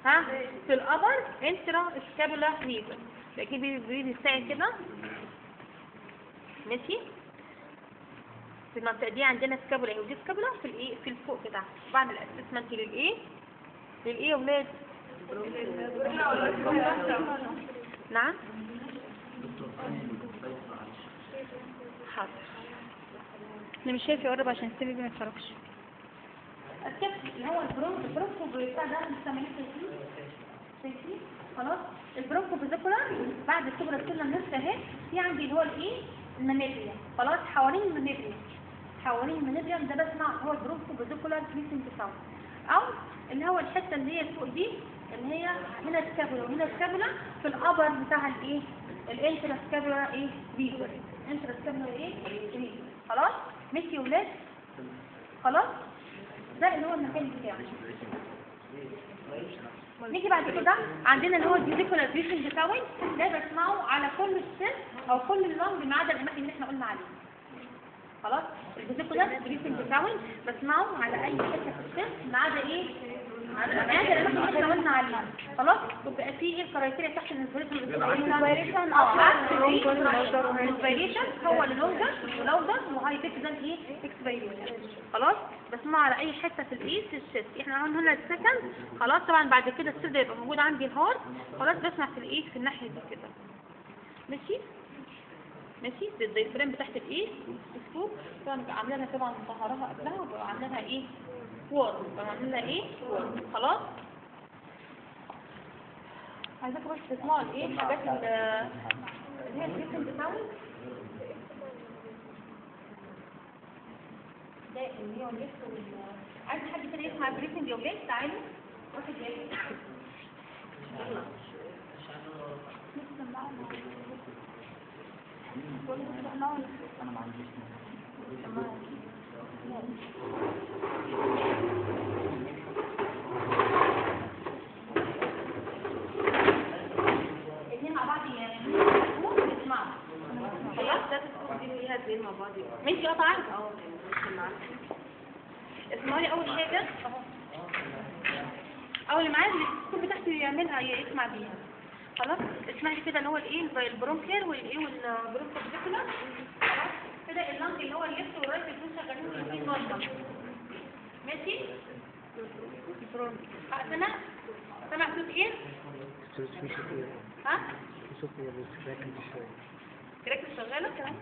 ها في ال upper intrascapular region. بجيب بيبي كده. ماشي، في المنطقة دي عندنا scapula اهي ودي scapula في الايه؟ في الفوق كده. بعمل assessment للايه؟ للايه يا ولاد؟ نعم حاضر، انا مش شايف يقرب عشان السبب ما يتفرجش. الكبس اللي هو ال broncho بتاع ده مستعملين شايفين؟ خلاص، ال bronchovesicular بعد ال suprasternal notch اهي في عندي اللي هو الايه؟ ال manubrium. خلاص، حوالين ال manubrium، حوالين ال manubrium ده بسمع هو ال bronchovesicular breathing sound، او اللي هو الحتة اللي هي فوق دي اللي هي هنا scapula وهنا scapula في ال upper بتاع الايه؟ ال intrascapular ايه؟ region. intrascapular ايه؟ region. خلاص، ماشي يا ولاد؟ خلاص، ده اللي هو المكان بتاعه. نيجي بعد كده عندنا اللي هو ال vesicular breathing sound، ده بسمعه على كل ال chest او كل ال lung ما عدا الاماكن اللي احنا قلنا عليها. خلاص، ال vesicular breathing sound بسمعه على اي حتة في ال chest ما عدا ايه؟ هذا اللي احنا قلنا عليه. خلاص وبقى فيه ايه ال criteria بتاعت ال inspiration؟ inspiration هو ال longer و louder و high pitch ده الايه expiration. خلاص بسمعه على اي حتة في الايه في ال chest. احنا قلنا هنا ال second. خلاص طبعا بعد كده ال third يبقى موجود عندي ال heart. خلاص بسمع في الايه في الناحية دي كده. ماشي ماشي. ال diaphragm بتاعت الايه scope طبعا ببقى عامله لها طبعا مطهرها قبلها وببقى عامله لها ايه warm، ببقى عامله لها ايه warm. خلاص عايزاكم بس تسمعوا الايه الحاجات اللي هي ال breathing sound ده اللي هو ال left وال عايز حد كده يسمع breathing يا ولاد؟ تعالوا واحد يا يلا. انا ما عنديش. الاثنين مع بعض يعني نسمعوا. خلاص ده دي فيها اثنين مع بعض. ماشي. اه تعالوا اسمعوا لي اول حاجة اهو. اول اللي معايا الصوت بتاعته يعملها يسمع بيها. خلاص اسمعي كده اللي هو الايه ال bronchial والايه وال bronchovesicular. خلاص كده ال lung اللي هو ال left وال right الاثنين شغالين الاثنين normal. ماشي. سمع سمع صوت ايه؟ ها؟ صوت ايه بس crackle شوية. crackle شغالة كمان.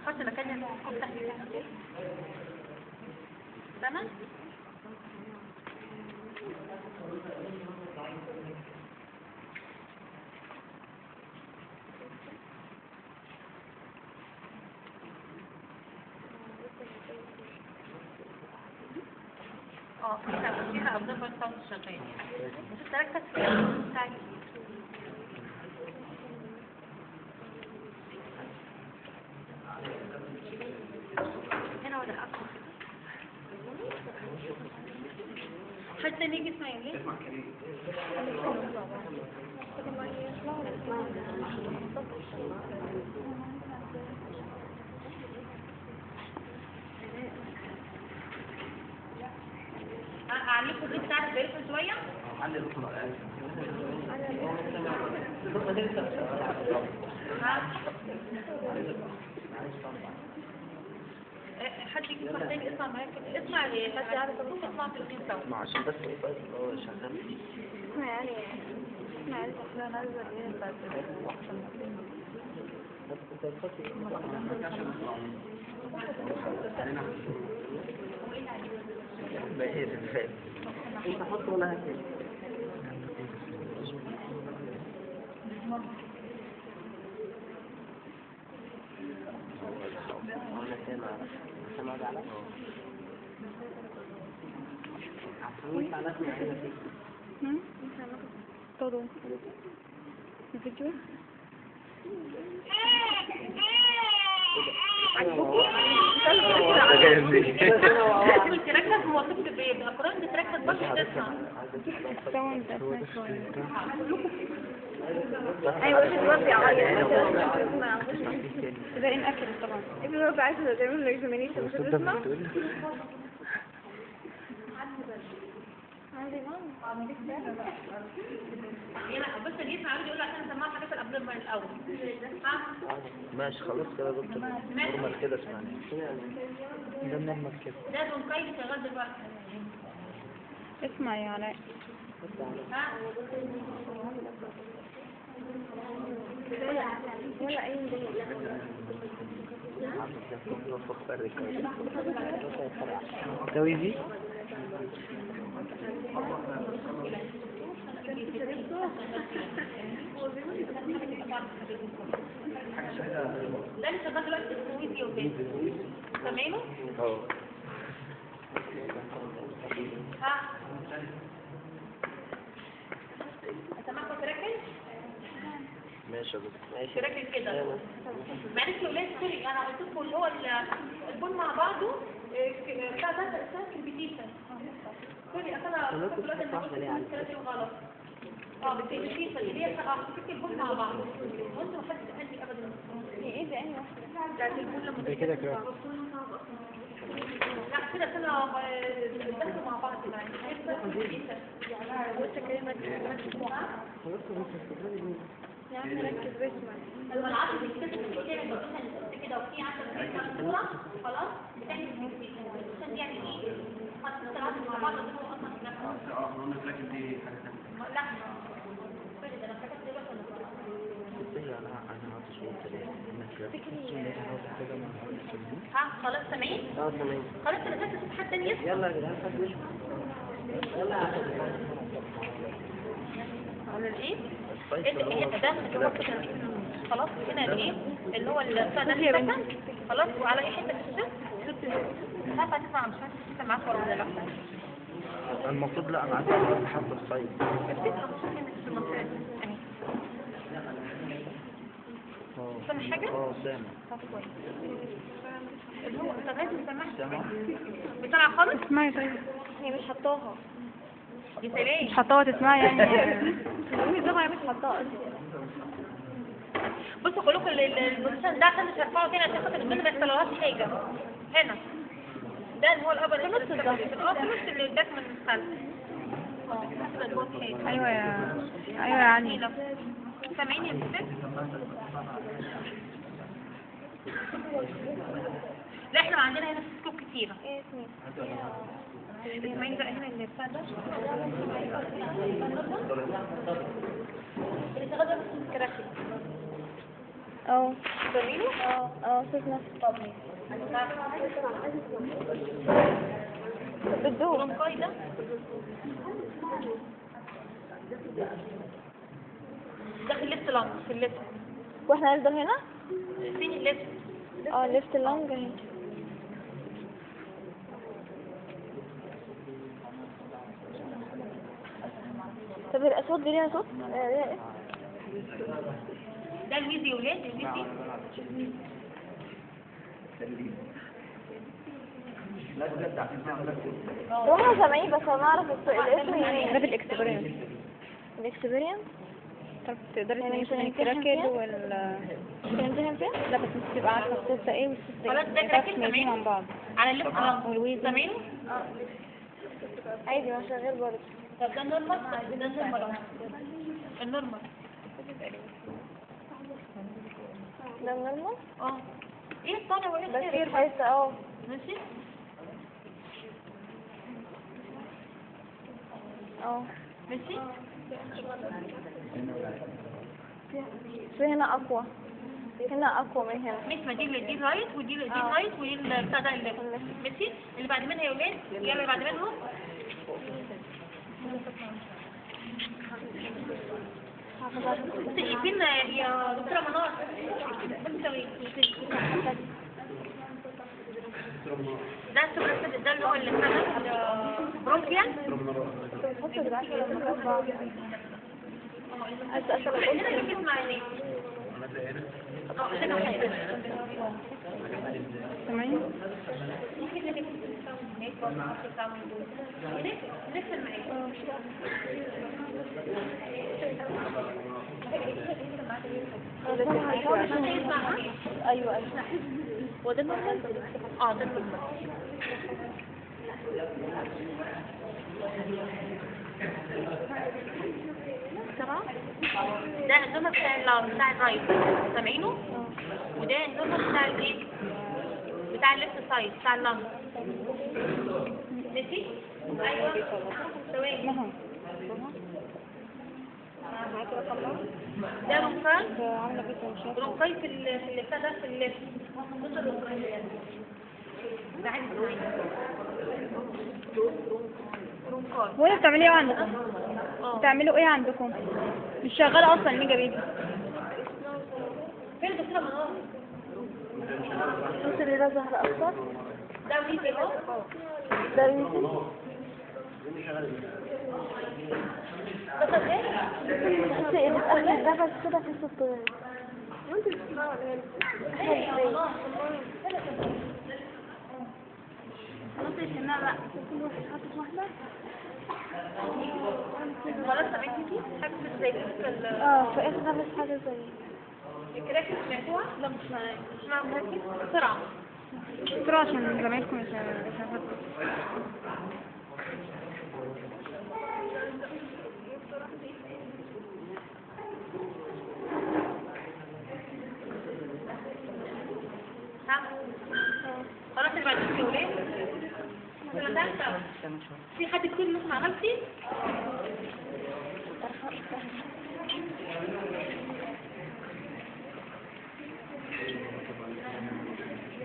حط مكان ال scope تحت. تمام. اه فيها abnormal sound شغال. بس تركز في بتاعت هنا ولا اكتر. حتى نيجي اسمعي ليه؟ اعليكم دي بتاعت البيرفل شوية. حد يجي يسمع تاني؟ اسمع معايا كده. اسمع ليه؟ حد يعرف الصوت؟ اسمع في الاثنين سوا. ما عشان بس ايه بس هو شغال. اسمع يعني اسمع التحليل نازل ايه بتاعت انت حط ولا هكذا. Todo. الفيديو تركز هو طفل بيبقى قرآن بتركز برضه تسمع. ايوه ابن عايز ده ان اكل طبعا. ابن ربي عايز تعمل له اكزامينيشن مش هتسمع. يلا بس اللي يسمع يقول عشان نسمعها حاجات قبل ما الاول. ماشي خلاص كده يا دكتور. normal كده اسمعني. ده normal كده. ده bronchi شغال دلوقتي. اسمع يا علاء. ولا اي ده wheezy. ده اللي شغال دلوقتي اسمه wheezy وكده. سامعينه؟ اه. ها سامعكم crackle؟ ماشي يا دكتور. ماشي crackle كده. معلش يا ولاد sorry انا قلت لكم اللي هو ال bone مع بعضه بتاع ده اسمه crepitation. sorry اصل انا كنت دلوقتي انا قلت الكلام غلط. بالتكنيك اللي هي حطيت ال bone مع بعض، وانت ما حدش قال لي ابدا. ايه ده؟ انهي واحدة؟ بتاعت ال bone لما ده كده كده. لا كده كده دخلوا مع بعض يعني. يا عم ركز واسمع. لما العصب بيكتسب بتعمل position كده، وفي عصب بتعمل خلاص بتعمل position دي يعني ايه؟ حطيت العصب مع بعض وهو اصلا في نفسه. قلنا لكن دي حاجة ثانية. لا sorry ده انا افتكرت دلوقتي انا عاوز اشوف. ها خلاص سامعين؟ اه سامعين. خلاص انا نزلت اشوف حد تاني يسمع. يلا يا جدعان حد يشوف. يلا على الايه؟ ايه ده اللي هو كده خلاص هنا الايه اللي هو بتاع ده ال second خلاص. وعلى اي حتة في ال chest مش عارفه هتسمع، مش عارفه تسمع معاك ولا لا. المفروض لا انا عارفه حتى ال side بتبقى مش هنا في المنطقة دي اهي. سامع حاجة؟ سامع. طب كويس. اللي هو طب لازم سامع بتاع خالص. اسمعي طيب، هي مش حطاها. يا سلام مش حطاها تسمعي يعني. طبعا مش حطاها اصلا. بصوا كلكم ال position ده عشان مش هرفعه تاني عشان خاطر البنت ما يحصلهاش حاجة. هنا ده اللي هو ال upper في نص الظهر، في نص اللي قدام من الخلف. ايوه يا ايوه يا علي. سامعيني يا ست؟ لا احنا عندنا هنا stethoscope كتيرة. ايه اسمي؟ اسمعيني بقى هنا اللي بتاع ده اللي شغال ده بس crackle. اه سامعينه؟ اه صوت نفس. طب بتدوب rhonchi ده ده في ال left lung، في ال left. واحنا هنفضل هنا؟ فين ال left؟ Left lung اهي. طب الاصوات دي ليها صوت؟ ليها ايه؟ ده ال wheeze يا ولاد، ال wheeze. لا بجد عشان هو احنا سامعين بس انا اعرف الاسم منين. ده بال experience. ال experience؟ طب تقدري يعني تميزي مش بين ال crackle هنمتحن وال هنمتحن فيها؟ لا بس انت تبقى عارفه الصوت ده ايه والصوت ده خلاص ايه، ده ما ينفعش crackle تميزيهم عن سامعينه؟ بعض. على ال left lung وال wheeze سامعينه؟ عادي ما شغال برضه. طب ده normal، ده normal اهو، ال normal ده normal؟ ايه الطالع وايه بس الخارج؟ كويسة. ماشي. ماشي. في هنا اقوى، هنا اقوى من هنا. ماشي. ما دي دي ال right ودي دي ال right ودي بتاع ده ال left. ماشي. اللي بعد منها يا ولاد، يلا اللي بعد منهم. بصي فين يا دكتورة منار؟ بصي ثواني. ده السوبر ده اللي هو اللي بتاع ده bronchial. هنا اللي بتسمع ايه؟ هنا حاجة. سامعين؟ لسه معاك. ايوه ايوه. وده normal؟ ده normal. تمام. ده ال normal بتاع ال right سامعينه؟ وده ال normal بتاع الايه؟ بتاع ال left side بتاع ال lung. ماشي؟ ايوه ثواني. ده rhonchi، عامله فيديو مش عارفه. rhonchi في اللي بتاع ده في ال left. بص ال rhonchi ده عادي rhonchi. هو انتوا بتعملوا ايه عندكم؟ بتعملوا ايه عندكم؟ مش شغالة اصلا الميجا بيبي. فين الدكتورة منار؟ بص اللي ده ظهر اكتر. ده wheezy اهو. ده wheezy. ده شغال؟ بصي اللي في اخر النفس كده في صوت طويل. ايوه يا منار. خلاص يا شيماء بقى، كل واحد حاطط واحدة. خلاص سمعتيكي؟ حاجة زي في اخر خالص حاجة زي ال crackle، سمعتوها؟ لا مش معايا. اسمعوا crackle بسرعة بسرعة عشان زمايلكم يشوفوا. خلاص اللي بعد كده وليه؟ سنة ثالثة. في حد كتير مش مع نفسي؟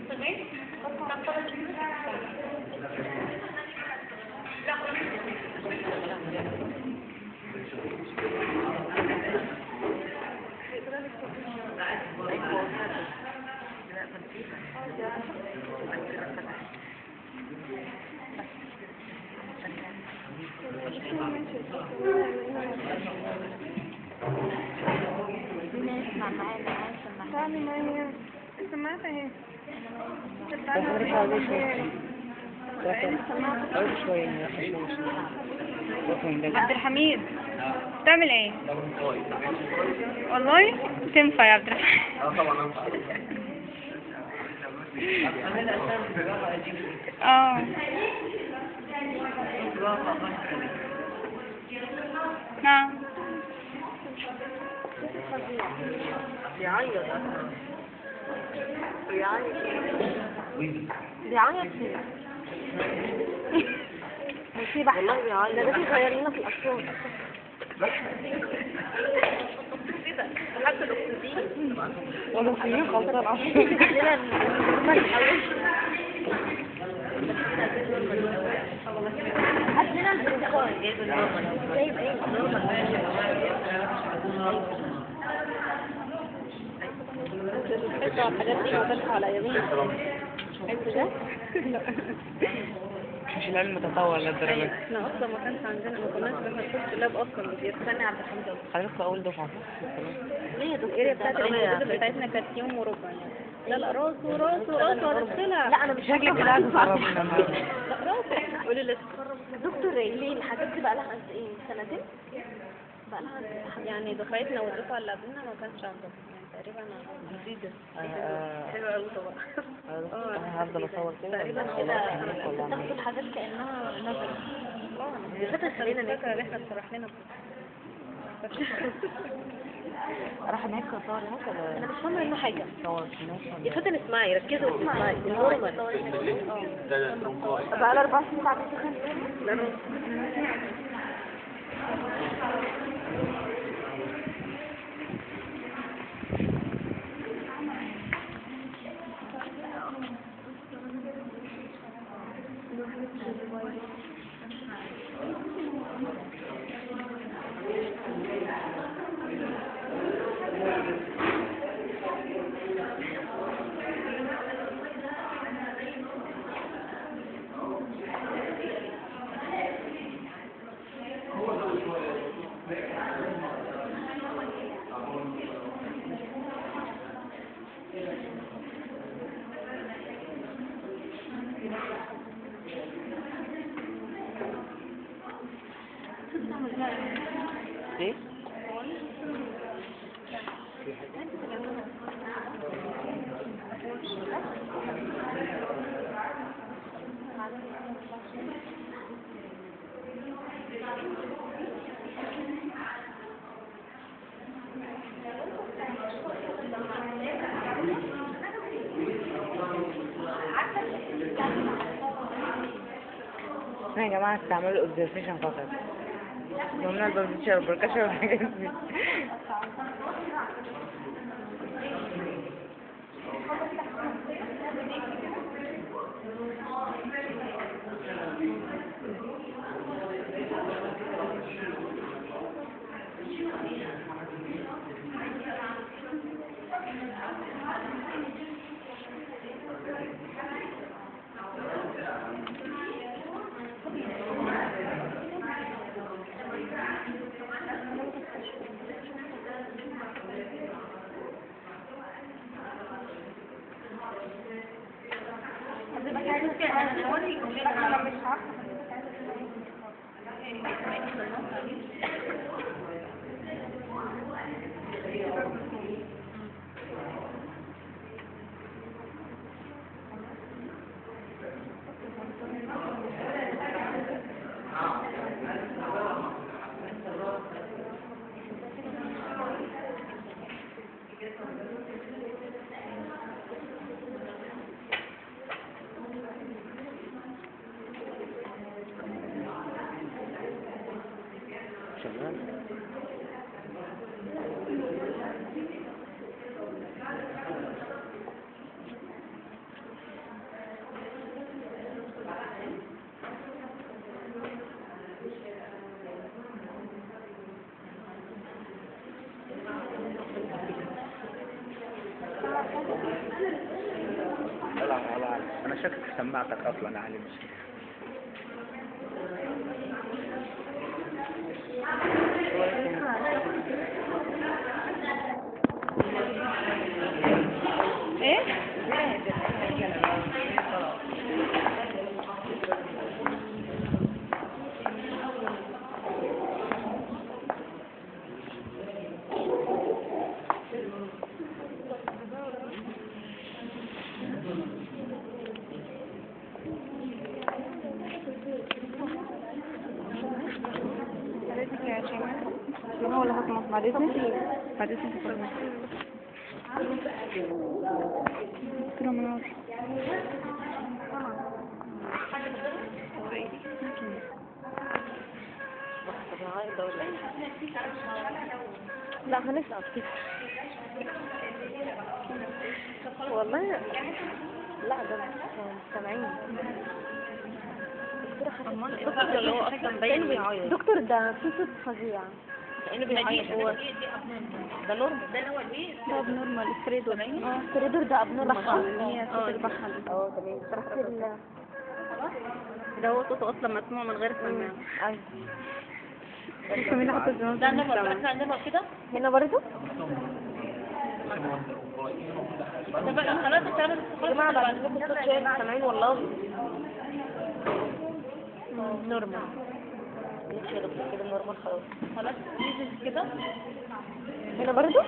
تمام؟ لا تعالي معايا السماعات اهي. عبد الحميد بتعمل ايه؟ والله تنفع يا عبد الحميد. اه طبعا انفع. اه نعم. بيعيط اصلا، بيعيط بيعيط فيه مصيبة والله بيعيط. ده بيغير لنا في الأصوات. حتى الأكسجين والله خلصان اصلا. هات لنا البرتقال. جايب ايه؟ الحاجات دي ما على ايامنا. مش العلم تطور للدرجة دي. احنا اصلا ما كانش عندنا، ما كناش بنخش lab اصلا. بيستنى عبد الحميد أصلاً. حضرتك في اول دفعة صح؟ ليه يا دكتور؟ ال area بتاعت الانجليزي بتاعتنا كانت يوم وربع يعني. لا لا راسه راسه راسه هتطلع. لا انا مش شكلك كده عايزة تخرجنا النهارده. لا راسه قولي لسه. دكتور ليه الحاجات دي بقى لها قد ايه؟ سنتين؟ بقى لها قد ايه؟ يعني دفعتنا والدفعه اللي قبلنا ما كانش عندهم يعني تقريبا. جديدة. حلوة قوي طبعا. انا هفضل اصور كده تقريبا ولا كده. هناك ولا اعمل بتاخدوا ايه؟ الحاجات كأنها نظرة. اه خلينا فاكره ان احنا اتشرح لنا. اروح هناك اصور هناك ولا انا مش فاهمة منه حاجة. اصور هناك يا ولا فاتن اسمعي، ركزي واسمعي ال normal. ده bronchi. بقى لها 4 سنين بعد كده. ايه؟ يا جماعة استعملوا ال observation فقط، ممنوع ال palpation وال percussion والحاجات دي. انا مش عارفه. شغال. لا انا شاكك في سماعتك اصلا يا علي. مش ايه؟ ولا فاطمة؟ بعد إذنك، بعد إذنك يا فاطمة. دكتورة منار. لا هنسقط كده والله. لا ده مش سامعين. دكتور اللي هو اصلا باين بيعيط. دكتور ده في صوت فظيع كأنه بيعيط. هو ده normal، ده اللي هو الايه؟ ده abnormal stridor. stridor ده abnormal. هي صوت البحر. تمام. بس ده هو صوته اصلا مسموع من غير سماعه. ايوه. مين اللي حط الزمام؟ ده normal. احنا عندنا كده هنا برضه. طب خلاص الكلام يا جماعة بعد اذنكم الصوت شوية، مش سامعين والله. normal. ماشي يا دكتور كده normal خلاص. خلاص نزل كده هنا برضه.